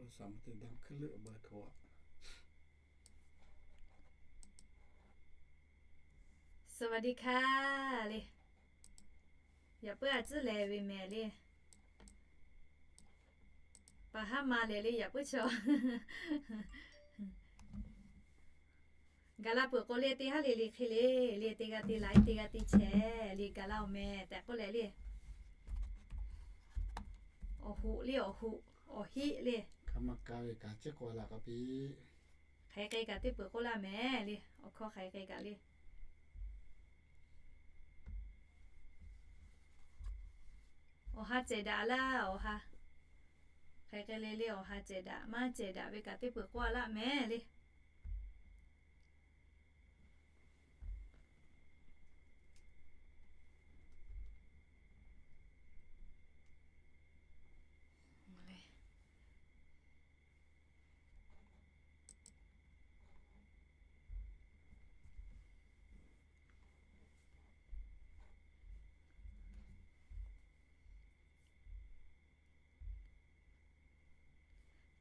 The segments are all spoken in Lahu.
สวัสดีค่ะ le. Yaꞈ puiˉ a tcuhˉ leh ve mehˍ le. Paˍ haˉ ma lehˬ le yaꞈ puiˉ chaw. Gaˬ la peuˬ k'o le teˇ haˉ le le hk'e le, le teˇ g'aˇ teˇ laiˉ teˇ g'aˇ teˇ chehˇ le gaˬ la awˬ meh tehꞈ k'oˆ leh le. Awˬ hoꞈ le awˬ hoꞈ awˬ hiˆ le. Hk'aˬ ma ka ve kaꞈ ciˉ k'oˆ la k'a piˇ. Hk'aiˬ k'ai kaꞈ teˇ peuˬ k'oˆ laˇ mehˍ le. Awˬ hkawˇ hk'aiˬ k'ai kaꞈ le. Awˬ ha cehˬ daꞈ laˇ awˬ ha. Hk'aiˬ k'ai le le awˬ ha cehˬ daꞈ maˇ cehˬ daꞈ ve kaꞈ teˇ peuˬ k'oˆ laˇ mehˍ le.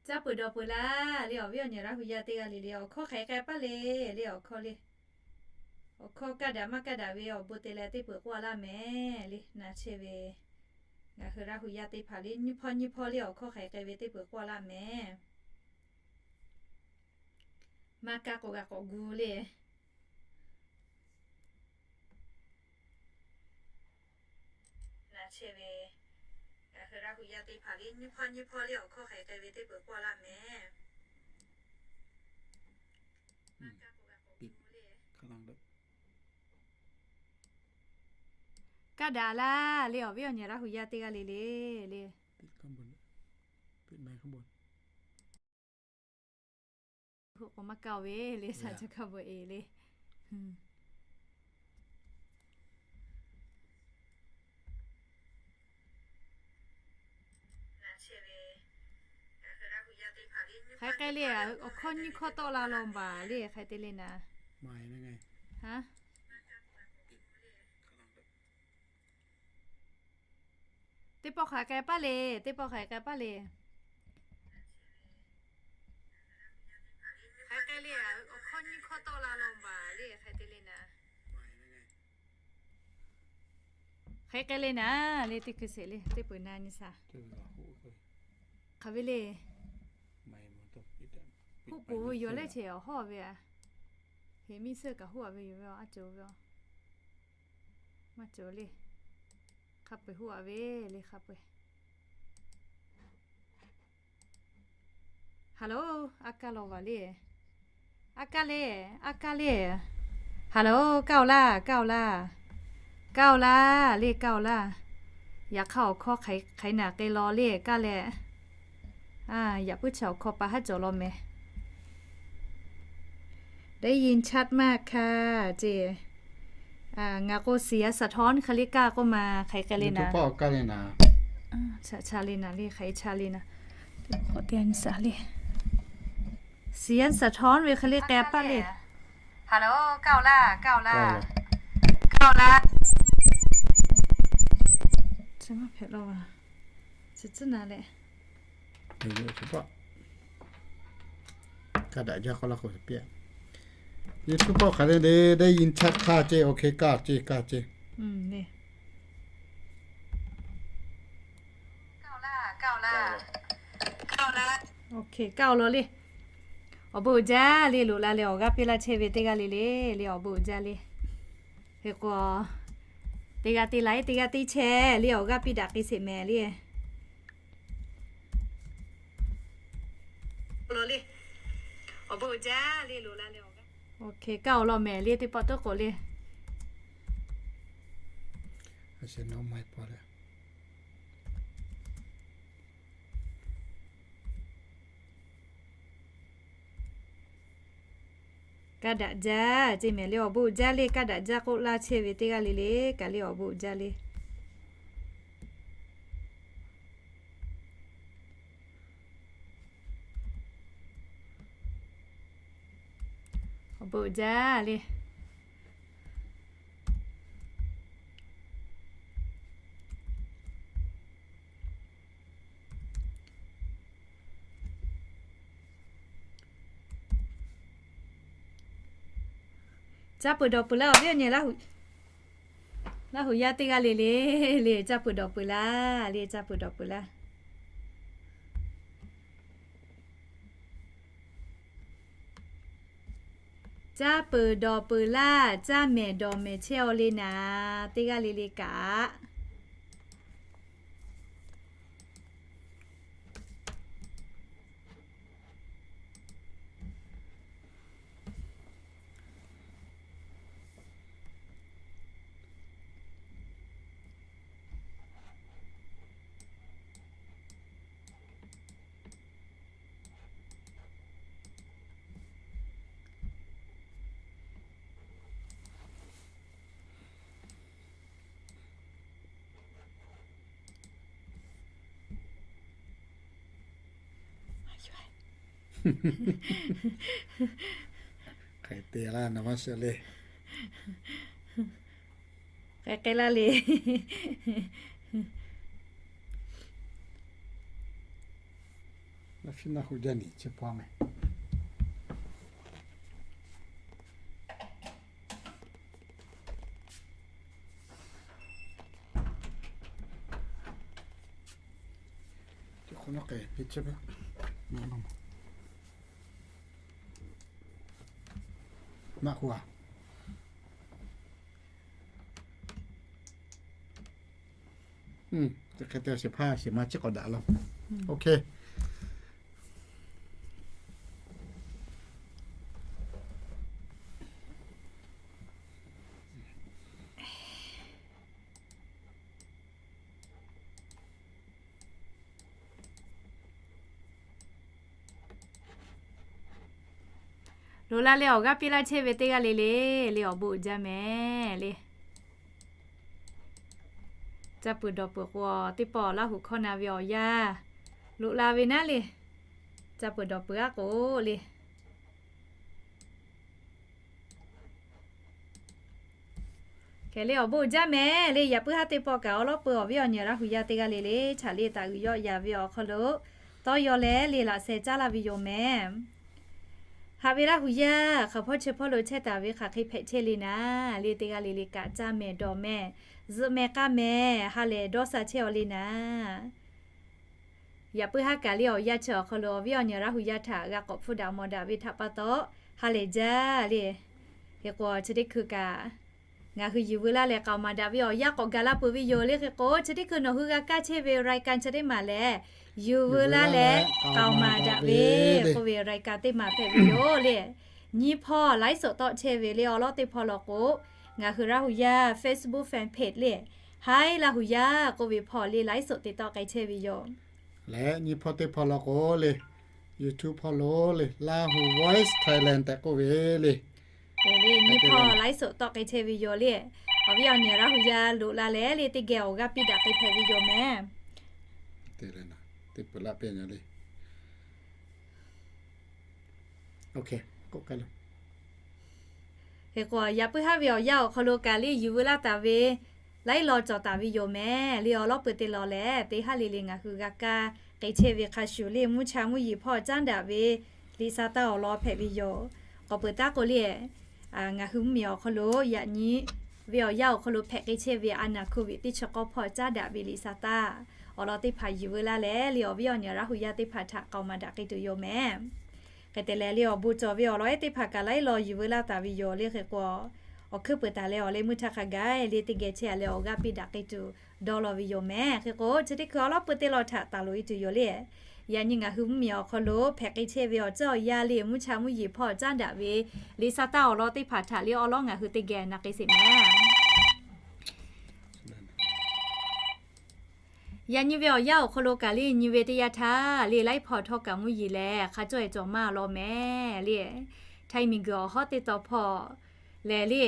Caˇ peuˬ dawˬ peuˬ laˇ le awˬ viˉ awˬ nyi Laˇ hu yaˇ teˇ g'aˇ le le awˬ hkawˇ hk'aiˬ k'ai paˇ le le awˬ hkawˇ le. Awˬ hkawˇ kaˇ daꞈ maˇ kaˇ daꞈ ve awˬ bon te leh teˇ peuˬ k'oˆ laˇ mehˍ le. Na chehˇ ve ngaˬ hui Laˇ hu yaˇ teˇ hpaˍ le nyiˇ hpawˇ nyiˇ hpawˇ le awˬ hkawˇ hk'aiˬ k'ai ve teˇ peuˬ k'oˆ laˇ mehˍ. Maˇ kaˇ k'o g'a k'awꞈ gu le. Na chehˇ ve ngaˬ hui Laˇ hu yaˇ teˇ hpaˍ le nyiˇ hpawˇ nyiˇ hpawˇ le awˬ hkawˇ hk'aiˬ k'ai ve teˇ peuˬ k'oˆ laˇ mehˍ. Kaˇ daꞈ laˇ le awˬ viˉ awˬ nyi Laˇ hu yaˇ teˇ g'aˇ le le le. Hoˆ k'o maˇ kaˇ ve le shaˍ ca kaˇ beuꞈ e le. Hk'aiˬ k'ai le, awˬ hkawˇ nyiˇ hkawˇ tawˆ la law baˬ le, hk'aiˬ te le naˍ. Teˇ pawˆ hk'aiˬ k'ai paˇ le, teˇ pawˆ hk'aiˬ k'ai paˇ le. Hk'aiˬ k'ai le, awˬ hkawˇ nyiˇ hkawˇ tawˆ la law baˬ le, hk'aiˬ te le naˍ. Hk'aiˬ k'ai le naˍ le, teˇ hkui sheˍ le, teˇ peuˬ na nyi shaˍ. Hk'aˬ ve le. Hoˆ poˬ ve yoˬ lehˬ, cheˬ awˬ hawˇ ve a. Heˍ miˇ suhˆ kaꞈ hoˆ a ve yoˬ ve a, a cawˬ ve a. Maˇ cawˬ le. Hk'a peu-eˬ hoˆ a ve le, hk'a peu-eˬ. Hello, a kaˇ law vaˬ le. A kaˇ le, a kaˇ le. Hello, kaˇ-oˬ laˇ, kaˇ-oˬ laˇ. Kaˇ-oˬ laˇ le, kaˇ-oˬ laˇ. Yaꞈ hk'aˇ awˬ hkawˇ hk'aiˬ naˍ k'ai law le kaˇ leh. Yaꞈ puiˉ chaw awˬ hkawˇ pa haˉ cawˬ law mehˍ. ได้ยินชัดมากค่ะ ceˇ. Ngaˬ k'o เสียงสะท้อน hk'e le kaˇ k'oˆ ma hk'aiˬ k'ai le naˍ. Cha le naˍ le, hk'aiˬ cha le naˍ. Teˇ hk'awꞈ teˇ nyi shaˍ le. เสียงสะท้อน ve hk'e le k'ai paˇ le. Hello, kaˇ-oˬ laˇ, kaˇ-oˬ laˇ. Kaˇ-oˬ laˇ. Chi maˇ hpehꞈ law a. Chi tcuhˉ na leh. Kaˇ daꞈ jaˇ k'oˆ laˇ k'o, YouTube hk'aˬ le le, ได้ยินชัด kaˇ ceˇ, OK kaˇ ceˇ, kaˇ ceˇ. OK, kaˇ-oˬ law le. Awˬ bon uiˍ jaˇ le, loꞈ la leh awˬ g'aˇ piˇ laˇ chehˇ ve teˇ g'aˇ le le, le awˬ bon uiˍ jaˇ le. Hk'e k'o, teˇ g'aˇ teˇ laiˉ teˇ g'aˇ teˇ chehˇ le awˬ g'aˇ piˇ daꞈ k'ai sheˍ mehˍ le. Awˬ bon uiˍ jaˇ le, loꞈ la leh awˬ g'aˇ. OK, kaˇ-oˬ law mehˍ le, teˇ pawˆ toˉ k'oꞈ le. Kaˇ daꞈ jaˇ ceˇ mehˍ le, awˬ bon uiˍ jaˇ le, kaˇ daꞈ jaˇ k'oˆ laˇ chehˇ ve teˇ g'aˇ le le, kaꞈ le awˬ bon uiˍ jaˇ le. Awˬ bon uiˍ jaˇ le. Caˇ peuˬ dawˬ peuˬ laˇ, awˬ viˉ awˬ nyi Laˇ huˍ yaˇ teˇ g'aˇ le le, le caˇ peuˬ dawˬ peuˬ laˇ, le caˇ peuˬ dawˬ peuˬ laˇ. Caˇ peuˬ dawˬ peuˬ laˇ, caˇ mehˍ dawˬ mehˍ chehˇ-aw le naˍ, teˇ g'aˇ le le kaꞈ. Hk'e te laˇ, na maˇ shiˍ le. Hk'e k'ai laˇ le. Laˇ fiˉ naˆ hoꞈ jaˇ niˬ chi hpaw meh. Maꞈ hu a. Hk'e te shiˍ hpaˇ shiˍ ma chi k'awꞈ daꞈ laˇ. Ok. Loꞈ la leh awˬ g'aˇ piˇ laˇ chehˇ ve teˇ g'aˇ le le, le awˬ bon uiˍ jaˇ mehˍ le. Caˇ peuˬ dawˬ peuˬ k'o, teˇ pawˆ Laˇ huˍ hkawˇ na ve awˬ yanˇ loꞈ la ve naˉ le. Caˇ peuˬ dawˬ peuˬ aˉ k'o le. Hk'e le awˬ bon uiˍ jaˇ mehˍ le. Yaꞈ puiˉ haˉ teˇ pawˆ kaꞈ awˉ lawˉ peu awˬ viˉ awˬ nyi Laˇ huˍ yaˇ teˇ g'aˇ le le chaꞈ le taˍ g'uiˬ yawˆ yaˍ ve awˬ hk'aw lo tawˇ yaw leh le laꞈ sheh caˉ laˇ ve yoˬ mehˍ. Haꞈ ve Laˇ huˍ yaˇ, hk'aˬ hpawˇ chi hpawˇ lo chehˇ taˍ ve hk'aˬ hk'e hpehꞈ chehˇ le naˍ le, teˇ g'aˇ le le kaꞈ caˇ mehˍ dawˬ mehˍ, zuhꞈ mehˍ k'aˇ mehˍ, ha lehˬ dawˇ sha chehˇ-aw le naˍ. Yaꞈ puiˉ haˉ kaꞈ le awˬ yanˇ chi awˬ hk'aw lo awˬ viˉ awˬ nyi Laˇ huˍ yaˇ htaꞈ g'a k'awꞈ hpfuhˇ daꞈ mawˬ daꞈ ve htaꞈ pa taw ha lehˬ jaˇ le. Hk'e k'o chi teˇ hkui kaꞈ ngaˬ hui yuˬ veu laˇ leh k'aoˍ maˍ daꞈ ve awˬ yanˇ k'awꞈ gaˬ la peuˬ ve yoˬ le. Hk'e k'o chi teˇ hkui nawˬ hui g'a kaˇ chehˇ ve รายการ chi teˇ maˬ lehˬ, yuˬ veu laˇ leh k'aoˍ maˍ daꞈ ve k'oˆ ve รายการ teˇ maˬ hpehꞈ ve yoˬ le. Nyiˇ hpawˇ ไลฟ์สด tawˆ chehˇ ve le awˉ lawˉ teˇ hpawˇ law k'o, ngaˬ hui Laˇ huˍ yaˇ Facebook fan page le, Haiˉ Laˇ huˍ yaˇ k'oˆ ve hpawˇ le ไลฟ์สด te tawˆ k'ai chehˇ ve yoˬ. Leh nyiˇ hpawˇ teˇ hpawˇ law k'o le, YouTube hpawˇ lo le, Lahu Voice Thailand tehꞈ k'oˆ ve le. Nyiˇ hpawˇ ไลฟ์สด tawˆ k'ai chehˇ ve yoˬ le. Awˬ viˉ awˬ nyi Laˇ huˍ yaˇ loꞈ la leh le teˇ geh awˬ g'aˇ piˇ daꞈ k'ai hpehꞈ ve yoˬ mehˍ. Teˇ peuˬ laˇ piˇ nyi le. Hk'e k'o yaꞈ puiˉ haˉ ve awˬ yanˇ awˬ hk'aw lo kaꞈ le yuˬ veu laˇ taˍ ve laiˉ law cawˬ taˍ ve yoˬ mehˍ le. Awˬ lawˉ peuˬ te law leh teˇ haˉ le le ngaˬ hui g'a kaˇ k'ai chehˇ ve hk'a shuˍ le mvuhˇ cha mvuhˇ yeˬ hpawˇ caˉ daꞈ ve liꞈ sha taˇ awˬ lawn hpehꞈ ve yoˬ. K'awꞈ peuˬ taˉ k'o le, ngaˬ hui mvuhˇmiˬ awˬ hk'aw lo yaꞈ nyi ve awˬ yanˇ awˬ hk'aw lo hpehꞈ k'ai chehˇ ve a naˍ hkuˇ ve teˇ chi k'awˇ hpawˇ caˉ daꞈ ve liꞈ sha taˇ awˬ lawn teˇ hpaˍ yuˬ veu laˇ leh le awˬ viˉ awˬ nyi Laˇ huˍ yaˇ teˇ hpaˍ htaꞈ k'aoˍ maˍ daꞈ k'ai tuˬ yoˬ mehˍ. Hk'e te leh le awˬ bon cawˬ ve awˬ lawn ehˉ teˇ hpaˍ kaꞈ laiˉ law yuˬ veu laˇ taˍ ve yoˬ le. Hk'e k'o awˬ hkuiˉ peuˬ taˍ leh awˬ leh meuˇ htaˇ hk'a gaˬ le teˇ geh chehˇ leh awˬ g'aˇ piˇ daꞈ k'ai tuˬ dawˇ law ve yoˬ mehˍ. Hk'e k'o chi teˇ hkui awˬ lawˉ peuˬ te law htaꞈ taˍ loꞈ e tuˬ yoˬ le. Yaꞈ nyi ngaˬ hui mvuhˇmiˬ awˬ hk'aw lo hpehꞈ k'ai chehˇ ve awˬ ceuˬ awˬ yanˇ le mvuhˇ cha mvuhˇ yeˬ hpawˇ caˉ daꞈ ve liꞈ sha taˇ awˬ lawn teˇ hpaˍ htaꞈ le awˉ lawˉ ngaˬ hui teˇ geh na k'ai sheˍ mehˍ. Yaꞈ nyi ve awˬ yanˇ awˬ hk'aw lo kaꞈ le nyi ve teˇ yanˇ htaˇ le laiˉ hpawˇ htawˇ kaꞈ mvuhˇ yeˬ lehˬ hk'a cawˇ e cawˬ maˇ law mehˍ le. Htaiˇ miˬguiˬ awˬ hawˉ teˇ taw hpawˇ lehˬ le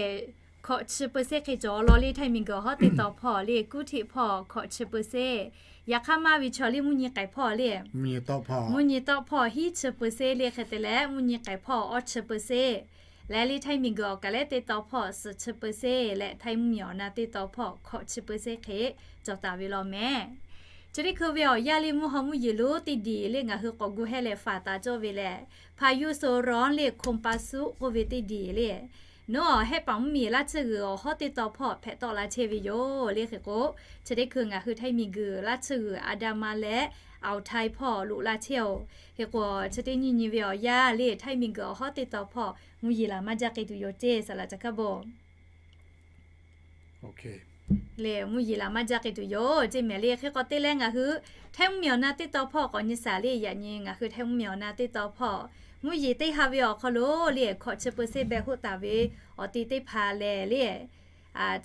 hkawꞈ chi เปอร์เซ็นต์ hk'e cawˬ law le. Htaiˇ miˬguiˬ awˬ hawˉ teˇ taw hpawˇ le kuˇ htiꞈ hpawˇ hkawꞈ chi เปอร์เซ็นต์. Yaꞈ hk'aˇ maˇ ve chaw le mvuhˇ nyi k'ai hpawˇ le, mvuhˇ nyi tawˆ hpawˇ hiˉ chi เปอร์เซ็นต์ le hk'e te leh mvuhˇ nyi k'ai hpawˇ awˇ chi เปอร์เซ็นต์ leh le Htaiˇ miˬguiˬ awˬ kaˬ lehˉ teˇ taw hpawˇ suhˍ chi เปอร์เซ็นต์ leh Htaiˇ mvuhˇmiˬ awˬ na teˇ taw hpawˇ hkawꞈ chi เปอร์เซ็นต์ hk'e cawˬ taˍ ve law mehˍ. Chi teˇ hkui ve awˬ yanˇ le mvuhˇ haw mvuhˇ yeˬ lonˉ teˇ diˬ le ngaˬ hui k'awꞈ gu hehˇ leh faˍ taˍ cawˇ ve lehˬ, พายุโซนร้อน le คมปาซุ k'oˆ ve teˇ diˬ le Nawˬ hehˆ paˍ mvuhˇmiˬ laˇ tsuhˇ g'uiˬ awˬ hawˉ teˇ taw hpawˇ hpehꞈ tawˆ la chehˇ ve yoˬ le. Hk'e k'o, chi teˇ hkui ngaˬ hui Htaiˇ miˬguiˬ laˇ tsuhˇ g'uiˬ Andaman leh Awˬ Htaiˇ hpawˇ loꞈ la chehˇ oˬ. Hk'e k'o, chi teˇ nyi nyi ve awˬ yanˇ le, Htaiˇ miˬguiˬ awˬ hawˉ teˇ taw hpawˇ mvuhˇ yeˬ laˬ maˇ jaˇ k'ai tuˬ yoˬ ceˇ, saˍ laꞈ ca hkaˉ bon le, mvuhˇ yeˬ laˬ maˇ jaˇ k'ai tuˬ yoˬ ceˇ mehˍ le. Hk'e k'o te leh ngaˬ hui Htaiˇ mvuhˇmiˬ awˬ na teˇ taw hpawˇ k'awꞈ nyi shaˍ le. Yaꞈ nyi ngaˬ hui Htaiˇ mvuhˇmiˬ awˬ na teˇ taw hpawˇ mvuhˇ yeˬ teˇ ha ve awˬ hk'aw lo le, hkawꞈ chi peu seˉ beh hoˆ taˍ ve awˬ ti teˇ hpaˍ lehˬ le,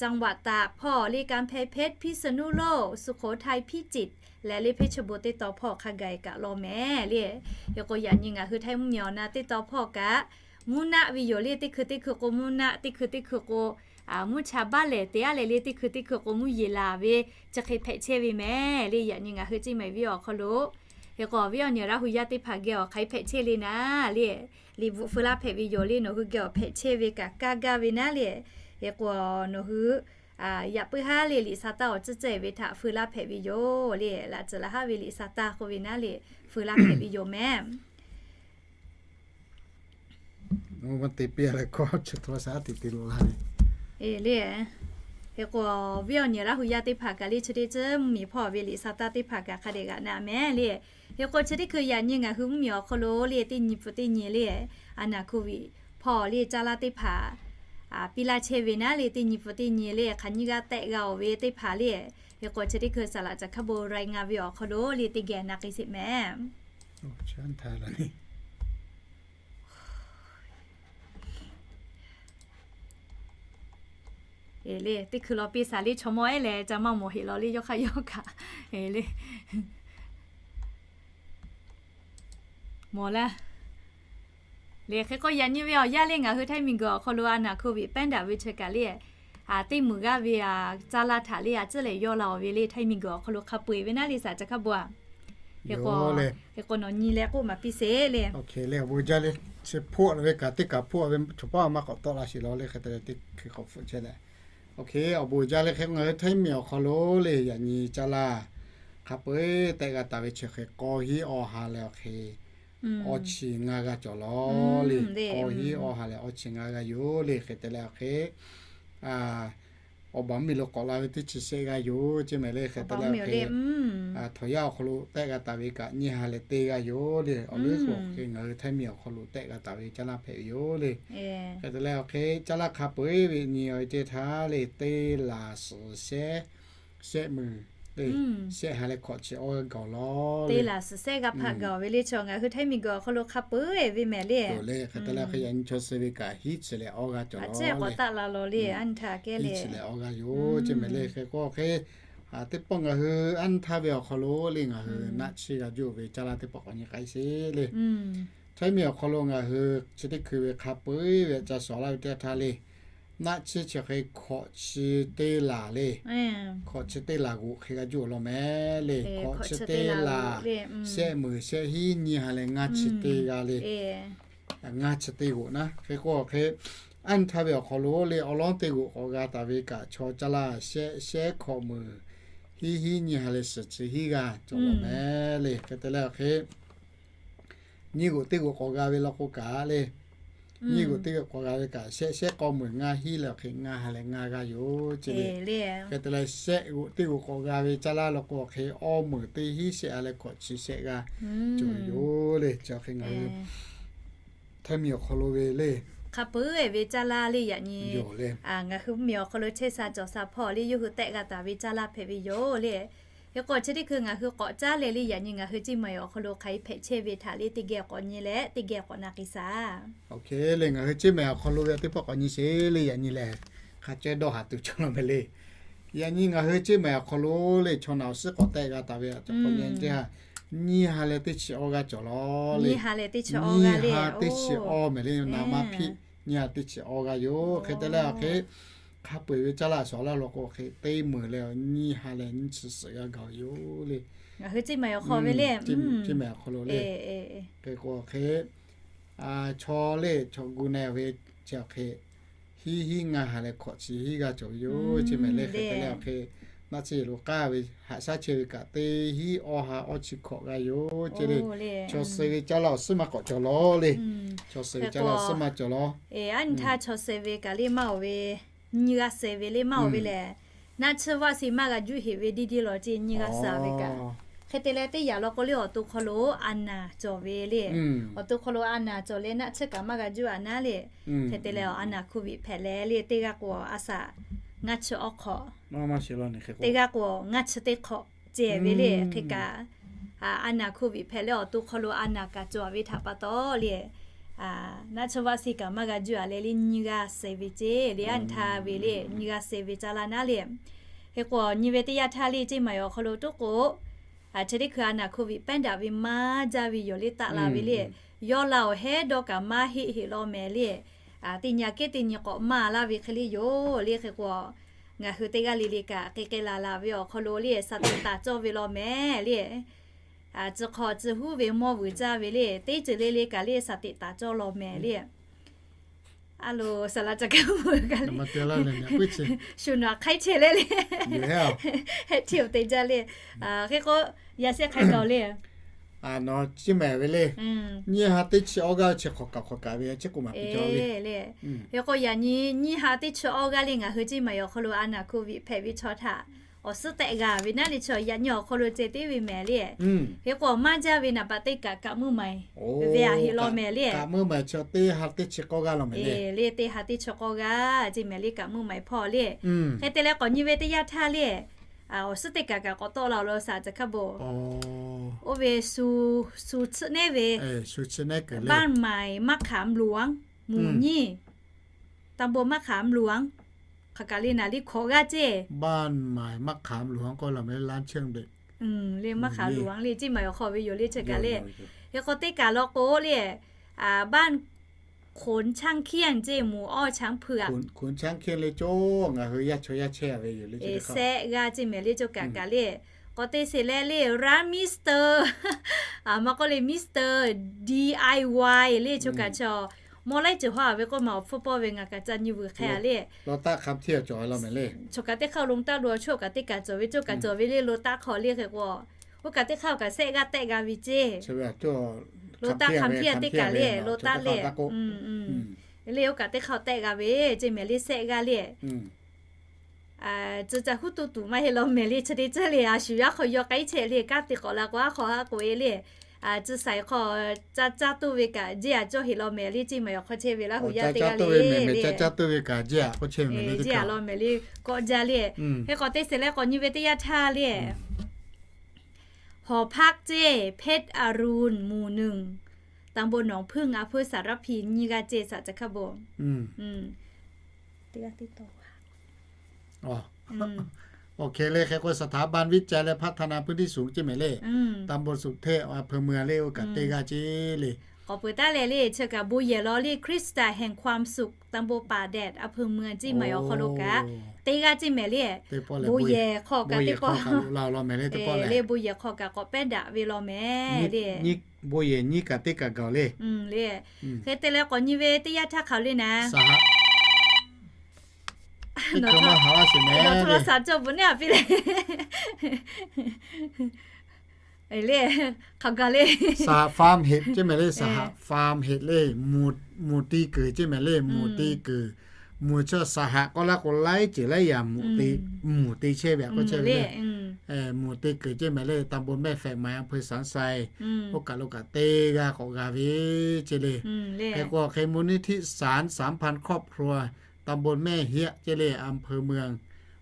จังหวัดตาก hpawˇ le, กำแพงเพชร พิษณุโลก สุโขทัย พิจิตร leh le, Hpeˇ chi bon teˇ taw hpawˇ hk'a gaˬ kaꞈ law mehˍ le. Hk'e k'o yaꞈ nyi ngaˬ hui Htaiˇ mvuhˇmiˬ awˬ na teˇ taw hpawˇ kaꞈ mvuhˇ naˆ ve yoˬ le. Teˇ hkui teˇ hkui k'o mvuhˇ naˆ, teˇ hkui teˇ hkui k'o mvuhˇ cha baˆ lehˬ te aˉ leh le, teˇ hkui teˇ hkui k'o mvuhˇ yeˬ laˬ ve chi hk'e hpehꞈ chehˇ ve mehˍ le. Yaꞈ nyi ngaˬ hui ceˇ mehˍ ve awˬ hk'aw lo, hk'e k'o awˬ viˉ awˬ nyi Laˇ hu yaˇ teˇ hpaˍ geh awˬ hk'aˬ hk'e hpehꞈ chehˇ le naˍ le, liꞈ bvuhꞈ feu laˇ hpehꞈ ve yoˬ le. Nawˬ hui geh awˬ hpehꞈ chehˇ ve kaꞈ kaˇ gaˇ ve naˉ le. Hk'e k'o nawˬ hui yaꞈ puiˉ haˉ le, liꞈ sa taˇ awˬ tcuhˉ cehˬ ve htaꞈ feu laˇ hpehꞈ ve yoˬ le. Laꞈ tcuhˍ laˬ haˉ ve liꞈ sa taˇ k'oˆ ve naˉ le, feu laˇ hpehꞈ ve yoˬ mehˍ. Te piˇ leh k'o, chi htaꞈ shaˉ te te lo la ve le. Hk'e k'o, viˉ awˬ nyi Laˇ hu yaˇ teˇ hpaˍ kaꞈ le, chi teˇ ceuˬ mvuhˇmiˬ hpawˇ ve liꞈ sa taˇ teˇ hpaˍ kaꞈ hk'a dehꞈ g'aꞈ na mehˍ le. Hk'e k'o chi teˇ hkui yaꞈ nyi ngaˬ hui mvuhˇmiˬ awˬ hk'aw lo le, teˇ nyi pfuhˍ teˇ nyi le, อาณาโควิด hpawˇ le caˇ laˇ teˇ hpaˍ piˇ laˇ chehˇ ve naˉ le, teˇ nyi pfuhˍ teˇ nyi le, hk'aˬ nyiˇ g'aˇ tehˆ g'a oˬ ve teˇ hpaˍ le. Hk'e k'o chi teˇ hkui saˍ laꞈ ca hkaˉ bon รายงาน ve awˬ hk'aw lo le, teˇ geh na k'ai sheˍ mehˍ. Le teˇ hkui law piˇ shaˍ le, chaw mawˇ ehˉ leh ca maˇ mawˬ heˆ law le, yawˇ hk'aˇ yawˇ kaꞈ le. Mawˬ laˇ. Le hk'e k'o yaꞈ nyi ve awˬ yanˇ le, ngaˬ hui Htaiˇ miˬguiˬ awˬ hk'aw lo อาณาโควิด แพร่ระบาด ve chi kaꞈ le, teˇ meunˍ g'aˇ ve caˇ laˇ htaꞈ le a ciˉ lehˬ yaw la oˬ ve le, Htaiˇ miˬguiˬ awˬ hk'aw lo hk'a peu eˬ ve naˉ le, saˍ ca hkaˉ bon a. Hk'e k'o nawˬ nyi leh k'oˆ maˍ piˇ sheˍ le. Awˬ bon jaˇ le, chi hpoˆ ve kaꞈ teˇ kaꞈ hpoˆ ve chaw paˉ maˇ k'awꞈ tawˆ la sheˍ law le, hk'e te leh teˇ hkui k'awꞈ hpfuhˆ chehˇ leh. Awˬ bon jaˇ le, hk'e ngaˬ hui Htaiˇ miˬ awˬ hk'aw lo le yaꞈ nyi caˇ laˇ hk'a peu eˬ tehˆ g'a taˍ ve chi hk'e k'aw hiˉ awˬ ha leh awˬ hk'e awˇ chi ngaˇ g'aˇ cawˬ law le. K'aw hiˉ awˬ ha leh awˇ chi ngaˇ g'aˇ yoˬ le. Hk'e te leh awˬ hk'e awˬ baˬ mvuhˇmiˬ lo k'awꞈ la ve teˇ chi shehˆ g'aˇ yoˬ ceˇ mehˍ le. Hk'e te leh awˬ hk'e htawnˍ yaˇ awˬ hk'aw lo tehˆ g'a taˍ ve kaꞈ nyiˇ ha leh teˇ g'aˇ yoˬ le. Awˬ leuˉ k'o hk'e ngaˬ hui Htaiˇ miˬ awˬ hk'aw lo tehˆ g'a taˍ ve caˇ laˇ hpehꞈ ve yoˬ le. Hk'e te leh awˬ hk'e caˇ laˇ hk'a peu eˬ ve nyi awˬ e teˇ htaˇ le, teˇ laˬ suhˍ shehˉ shehˆ meuˍ le, shehˆ ha leh hkawꞈ chi awˇ g'a gaˬ law le. Teˇ laˬ suhˍ shehˉ g'a hpaꞈ gaˬ ve le, chaw ngaˬ hui Htaiˇ miˬguiˬ awˬ hk'aw lo hk'a peu eˬ ve mehˍ le. Hk'e te leh awˬ hk'e yaꞈ nyi chaw suh ve kaꞈ hiˉ chi leh awˇ g'aˇ cawˬ law le. K'awꞈ taˆ la law le, anˇ htaˇ kehˉ le, hiˉ chi leh awˇ g'aˇ yoˬ ceˇ mehˍ le. Hk'e k'o hk'e teˇ pawˆ ngaˬ hui anˇ htaˇ ve awˬ hk'aw lo le ngaˬ hui naˆ chiˇ g'a juˇ ve caˇ laˇ teˇ pawˆ k'awꞈ nyi k'ai sheˍ le. Htaiˇ miˬ awˬ hk'aw lo ngaˬ hui chi teˇ hkui ve hk'a peu eˬ ve ca shawˍ laˇ ve teˇ htaˇ le, naˆ chiˇ chi hk'e hkawꞈ chi teˇ laˬ le, hkawꞈ chi teˇ laˬ g'oꞈ hk'e g'a juˇ law mehˍ le. Hkawꞈ chi teˇ laˬ, shehˆ meuˍ shehˆ hiˉ nyiˇ ha leh ngaˇ chi teˇ g'aˇ le. Ngaˇ chi teˇ g'oꞈ naˉ. Hk'e k'o hk'e anˇ htaˇ ve awˬ hk'aw lo le awˬ lawn teˇ g'oꞈ k'awꞈ g'a taˍ ve kaꞈ chaw caˇ laˇ shehˆ shehˉ hkawꞈ meuˍ hiˉ hiˉ nyiˇ ha leh suhˍ chi hiˉ g'aˇ cawˬ law mehˍ le. Hk'e te leh awˬ hk'e nyiˇ g'oꞈ teˇ g'oꞈ k'awꞈ g'a ve law k'o kaꞈ le, nyiˇ g'oꞈ teˇ g'oꞈ k'awꞈ g'a ve kaꞈ shehˆ shehˉ k'awꞈ meuˍ ngaˇ hiˉ leh awˬ hk'e ngaˇ ha leh ngaˇ g'aˇ yoˬ ceˇ le. Hk'e te leh shehˆ g'oꞈ teˇ g'oꞈ k'awꞈ g'a ve caˇ laˇ law k'o awˬ hk'e awˇ meuˍ teˇ hiˉ shehˆ ha leh hkawꞈ chi shehˆ g'aˇ cawˬ ve yoˬ le. Chi awˬ hk'e ngaˬ hui Htaiˇ miˬ awˬ hk'aw lo ve le hk'a peu eˬ ve caˇ laˇ le yaꞈ nyi ngaˬ hui mvuhˇmiˬ awˬ hk'aw lo chehˇ sha cawˬ sha hpawˇ le yawˇ hui tehˆ g'a taˍ ve caˇ laˇ hpehꞈ ve yoˬ le. Hk'e k'o chi teˇ hkui ngaˬ hui k'awꞈ caˉ leh le yaꞈ nyi ngaˬ hui Ceˇ mawˬ awˬ hk'aw lo hk'aˬ hk'e hpehꞈ chehˇ ve htaꞈ le teˇ geh k'awꞈ nyi leh teˇ geh k'awꞈ na k'ai shaˍ. Oˇ hk'e le ngaˬ hui Ceˇ mawˬ awˬ hk'aw lo ve teˇ pawˆ k'awꞈ nyi sheˍ le. Yaꞈ nyi lehˬ hk'a cehˇ dawˇ haˍ tuˬ cawˬ law mehˍ le. Yaꞈ nyi ngaˬ hui Ceˇ mawˬ awˬ hk'aw lo le chaw naˬ awˬ suhˉ k'awꞈ tehˆ g'a taˍ ve a cawˬ k'awꞈ nyi teˇ ha, nyiˇ ha leh teˇ chi awˇ g'aˇ cawˬ law le. Nyiˇ ha teˇ chi awˇ mehˍ le, naˍ ma hpiˆ nyiˇ ha teˇ chi awˇ g'aˇ yoˬ. Hk'e te leh awˬ hk'e hk'a peu eˬ ve caˇ laˇ shawˍ laˇ law k'o hk'e teˇ meunˍ leh nyiˇ ha leh nyiˇ chi suhˍ g'a gaˬ ve yoˬ le. Ngaˬ hui Ceˇ mawˬ awˬ hk'aw ve le, Ceˇ mawˬ awˬ hk'aw lo le. Hk'e k'o hk'e chaw le chaw gu na ve chi awˬ hk'e hiˉ hiˉ ngaˇ ha leh hkawꞈ chi hiˉ g'aˇ cawˬ ve yoˬ. Ceˇ mawˬ le hk'e te leh awˬ hk'e Aˉ chi lo k'aˇ ve haꞈ shaˉ chehˇ ve kaꞈ teˇ hinˉ awˇ ha awˇ chi hkawꞈ g'a yoˬ ceˇ le. Chaw suh ve caˇ laˇ awˬ suhˉ maˇ k'awꞈ cawˬ lawˬ le. Chaw suh ve caˇ laˇ awˬ suhˉ maˇ cawˬ lawˬ. Aˉ nyi htaˇ chaw suh ve kaꞈ le maˇ oˬ ve, nyiˇ g'aˇ suh ve le maˇ oˬ ve lehˬ, naˆ tsuhˇ vaˆ si maˇ g'a juˇ heꞈ ve diˇ diˇ lawˬ ceˇ nyiˇ g'aˇ suh ve kaꞈ. Hk'e te leh teˇ yanˇ law k'o le awˬ to hk'aw lo a naˍ cawˬ ve le. Awˬ to hk'aw lo a naˍ cawˬ leh naˆ tsuhˇ kaꞈ maˇ g'a juˇ a naˉ le. Hk'e te leh a naˍ โควิด hpehꞈ leh le teˇ g'aˇ k'o a shaꞈ ngaˇ chi awˇ hk'awꞈ teˇ g'aˇ k'o ngaˇ chi teˇ hk'awꞈ ceh ve le. Hk'e kaꞈ, a naˍ โควิด hpehꞈ leh awˬ to hk'aw lo a naˍ kaꞈ cawˬ ve htaꞈ pa taw le, naˆ tsuhˇ vaˆ si kaꞈ maˇ g'a juˇ a leh le nyiˇ g'aˇ suh ve ceˇ le. Aˉ nyi htaˇ ve le nyiˇ g'aˇ suh ve caˇ laˇ naˉ le. Hk'e k'o nyi ve teˇ yanˇ htaˇ le ceˇ maˍ awˬ hk'aw lo toˉ k'o, chi teˇ hkui a naˍ โควิด pehˉ daꞈ ve maˇ jaˇ ve yoˬ le taˆ la ve le. Yawˇ la awˬ hehˉ dawˇ kaꞈ maˇ heˆ heˆ law mehˍ le. Teˇ nyi kehˉ teˇ nyi k'awꞈ maˇ laˇ ve hk'e le yoˬ le. Hk'e k'o ngaˬ hui teˇ g'aˇ le le kaꞈ k'ai k'ai laˬ laˬ ve awˬ hk'aw lo le shaˍ teꞈ taˍ cawˇ ve law mehˍ le. Tcuh hk'aw tcuh huˉ ve mawˇ vuiˬ caˇ ve le teˇ ceuˬ le le kaꞈ le shaˍ teꞈ taˍ cawˇ law mehˍ le. A lo saˍ laꞈ ca kaˇ mvuh kaꞈ le, shu nawˬ hk'aiˉ chehˇ le le, hehˆ hteˇ awˬ te jaˇ le. Hk'e k'o, yaꞈ shehˆ hk'aiˉ gaˬ le. Nawˬ chi mehˍ ve le, nyiˇ ha teˇ chi awˇ g'aˇ chi hk'awꞈ kaꞈ hk'awꞈ kaꞈ ve chi k'oˆ maˍ piˇ cawˇ ve le. Hk'e k'o yaꞈ nyi nyiˇ ha teˇ chi awˇ g'aˇ le ngaˬ hui ceˇ maˍ awˬ hk'aw lo a naˍ โควิด hpehꞈ ve chaw htaꞈ awˬ suhˉ tehˆ g'a ve naˉ le chaw yaꞈ nyi awˬ hk'aw lo ceh tiˉ ve mehˍ le. Hk'e k'o maˇ jaˇ ve naˍ baꞈ teˇ kaꞈ kaꞈ meuˇ maˍ ve a heˆ law mehˍ le. Kaꞈ meuˇ maˍ chi teˇ ha teˇ chi k'awˇ g'aˇ law mehˍ le. Le teˇ ha teˇ chi k'awˇ g'aˇ ceˇ mehˍ le kaꞈ meuˇ maˍ hpawˇ le. Hk'e te leh k'awꞈ nyi ve teˇ yanˇ htaˇ le, awˬ suhˉ teˇ kaꞈ kaꞈ k'awꞈ tawˆ la awˬ lo shaˍ ca hkaˇ bon. Oˇ ve shu, shu chi neˉ ve, บ้านใหม่มะขามหลวง หมู่ nyiˇ ตำบลมะขามหลวง hk'aˬ kaꞈ le naˍ le hkawꞈ g'aˇ ceˇ. บ้านใหม่มะขามหลวง k'oˆ law mehˍ le, ร้านเครื่องดื่ม le maˇ hk'aˍ luˬ le ceˇ maˍ awˬ hk'aw ve yoˬ le chi kaꞈ le. Hk'e k'o teˇ kaꞈ law k'o le, บ้านโขนช่างเขี้ยน ceˇ หมู่อ้อช้างเผือก Khun changˇ hkiˇ le cawˇ ngaˬ hui yaˇ chaw yaˇ chehˇ ve yoˬ le. Sehˆ g'aˇ ceˇ mehˍ le cawˇ kaꞈ kaꞈ le. K'awꞈ te sheˍ leh le ร้าน Mister, maˇ k'oˆ le Mister DIY le cawˇ kaꞈ chaw, mawˇ laiˉ ceuˬ haw a ve k'oˆ maˬ awˬ hpfuhˇ pawˇ ve ngaˬ kaꞈ ca nyi vuiˬ hk'e a le. Chaw kaꞈ teˇ hk'aˇ lo taˆ lo a chaw kaꞈ teˇ kaꞈ cawˬ ve cawˇ kaꞈ cawˬ ve le lo taˆ hk'aw le hk'e k'o, oˇ kaꞈ teˇ hk'aˇ kaꞈ sehˆ g'aˇ tehˆ g'a ve ceˇ. Lo taˆ hk'aˬ hpiˇ a teˇ kaꞈ le lo taˆ le. Le oˇ kaꞈ teˇ hk'aˇ tehˆ g'a ve ceˇ mehˍ le sehˆ g'aˇ le. Tcuh ca huˉ tuˇ tuˬ maˇ heˆ law mehˍ le chi te tcuhˇ le a shu yaˇ hk'aw yaw k'ai chehˇ le kaˇ te k'awꞈ la k'o aˉ hk'aw haˉ k'oꞈ e le. Tcuh saiˍ hk'aw caˇ caˇ tuˇ ve kaꞈ jeˇ a cawˇ heˆ law mehˍ le ceˇ maˍ awˬ hk'aw chehˇ ve laˇ hui yaˇ teˇ g'aˇ le le. Caˇ caˇ tuˇ ve kaꞈ jeˇ a k'oˆ chehˇ ve le. Jeˇ a law mehˍ le kawˆ jaˇ le. Hk'e k'awꞈ te sheˍ leh k'awꞈ nyi ve teˇ yanˇ htaˇ le หอพัก ceˇ เพชรอรุณ หมู่ หนึ่ง ตำบลหนองผึ้ง อำเภอสารพี nyiˇ g'aˇ ceˇ shaˍ ca hkaˇ bon. Teˇ g'aˇ teˇ taw. Awˬ hk'e le hk'e k'o สถาบันวิจัยและพัฒนาพื้นที่สูง ceˇ mehˍ le, ตำบลสุเทพ อำเภอเมือง le oˇ kaꞈ teˇ g'aˇ ceˇ le. K'awꞈ peuˬ taˉ leh le chi kaꞈ bon yehˬ law le คริสตจักรแห่งความสุข ตำบลป่าแดด อำเภอเมือง ceˇ maˍ awˬ hk'aw lo kaꞈ teˇ g'aˇ ceˇ mehˍ le. Bon yehˬ hk'aw kaꞈ teˇ pawˆ le, bon yehˬ hk'aw kaꞈ k'awꞈ pehˉ daꞈ ve law mehˍ le. Bon yehˬ nyiˇ kaꞈ teˇ kaꞈ gaˬ le. Hk'e te leh k'awꞈ nyi ve teˇ yanˇ htaˇ hk'aˬ le naˍ, โทรศัพท์ cawˇ bvuhꞈ neˉ a piˇ le. Le hk'aˬ gaˬ le. สหฟาร์มเห็ด ceˇ mehˍ le, สหฟาร์มเห็ด le, mvuhˬ te kuiˬ ceˇ mehˍ le, mvuhˬ te kuiˬ. Mvuhˬ chaw สห k'oˆ laˇ k'o laiˉ ceuˬ laiˉ yaꞈ mvuhˬ te, mvuhˬ te chehˇ ve a k'oˆ chehˇ ve le. Mvuhˬ te kuiˬ ceˇ mehˍ le, ตำบลแม่แฝกใหม่ อำเภอสันทราย oˇ kaꞈ lo kaꞈ teˇ g'aˇ k'awꞈ g'a ve ceˇ le. Hk'e k'o hk'e มูลนิธิสาน สามพันครอบครัว ตำบลแม่เฮียะ ceˇ le, อำเภอเมือง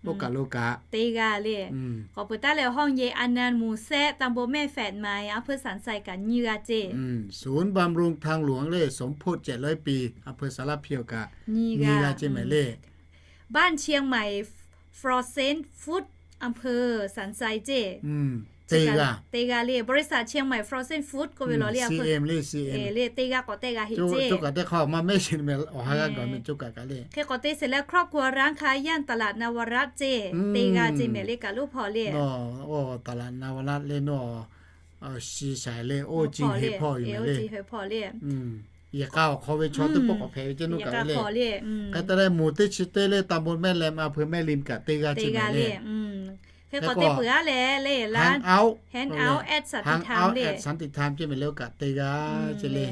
oˇ kaꞈ lo kaꞈ teˇ g'aˇ le. K'awꞈ peuˬ taˉ leh ห้องเย็นอนันต์ หมู่ แซะ ตำบลแม่แฝกใหม่ อำเภอสันทราย kaꞈ nyiˇ g'aˇ ceˇ. ศูนย์บำรุงทางหลวง le, สมโพธิเจ็ดร้อยปี อำเภอสารพี oˇ kaꞈ nyiˇ g'aˇ ceˇ mehˍ le. บ้านเชียงใหม่ Frozen Food อำเภอสันทราย ceˇ. Teˇ g'aˇ le, บริษัทเชียงใหม่ Frozen Food k'oˆ ve law le, le teˇ g'aˇ k'awꞈ tehˆ g'a heˆ ceˇ. Coˇ kaꞈ teˇ hk'aˇ maˇ mehˆ sheˍ meh awˬ ha g'aˇ gaˬ meh coˇ kaꞈ kaꞈ le. Hk'e k'awꞈ te sheˍ leh ครอบครัวร้านค้าย่านตลาดนวรัตน์ ceˇ, teˇ g'aˇ ceˇ mehˍ le kaꞈ loˉ hpaw le. Nawˬ ตลาดนวรัตน์ le nawˬ shi shaiˍ le oˇ ci heˆ hpawˇ yoˬ mehˍ le. Yehˬ k'a awˬ hk'aw ve chaw teˇ pawˆ k'awꞈ hpehꞈ ve ceˇ nawˬ kaꞈ le. Hk'e te leh หมู่ที่สิบเจ็ด le, ตำบลแม่แลม อำเภอแม่ริม kaꞈ teˇ g'aˇ ceˇ mehˍ le. Hk'e k'awꞈ te peuˬ-aˉ leh le, la Hangout, Hangout at Santi Times le, Santi Times ce mehˍ le, oˇ kaꞈ te g'a ce le.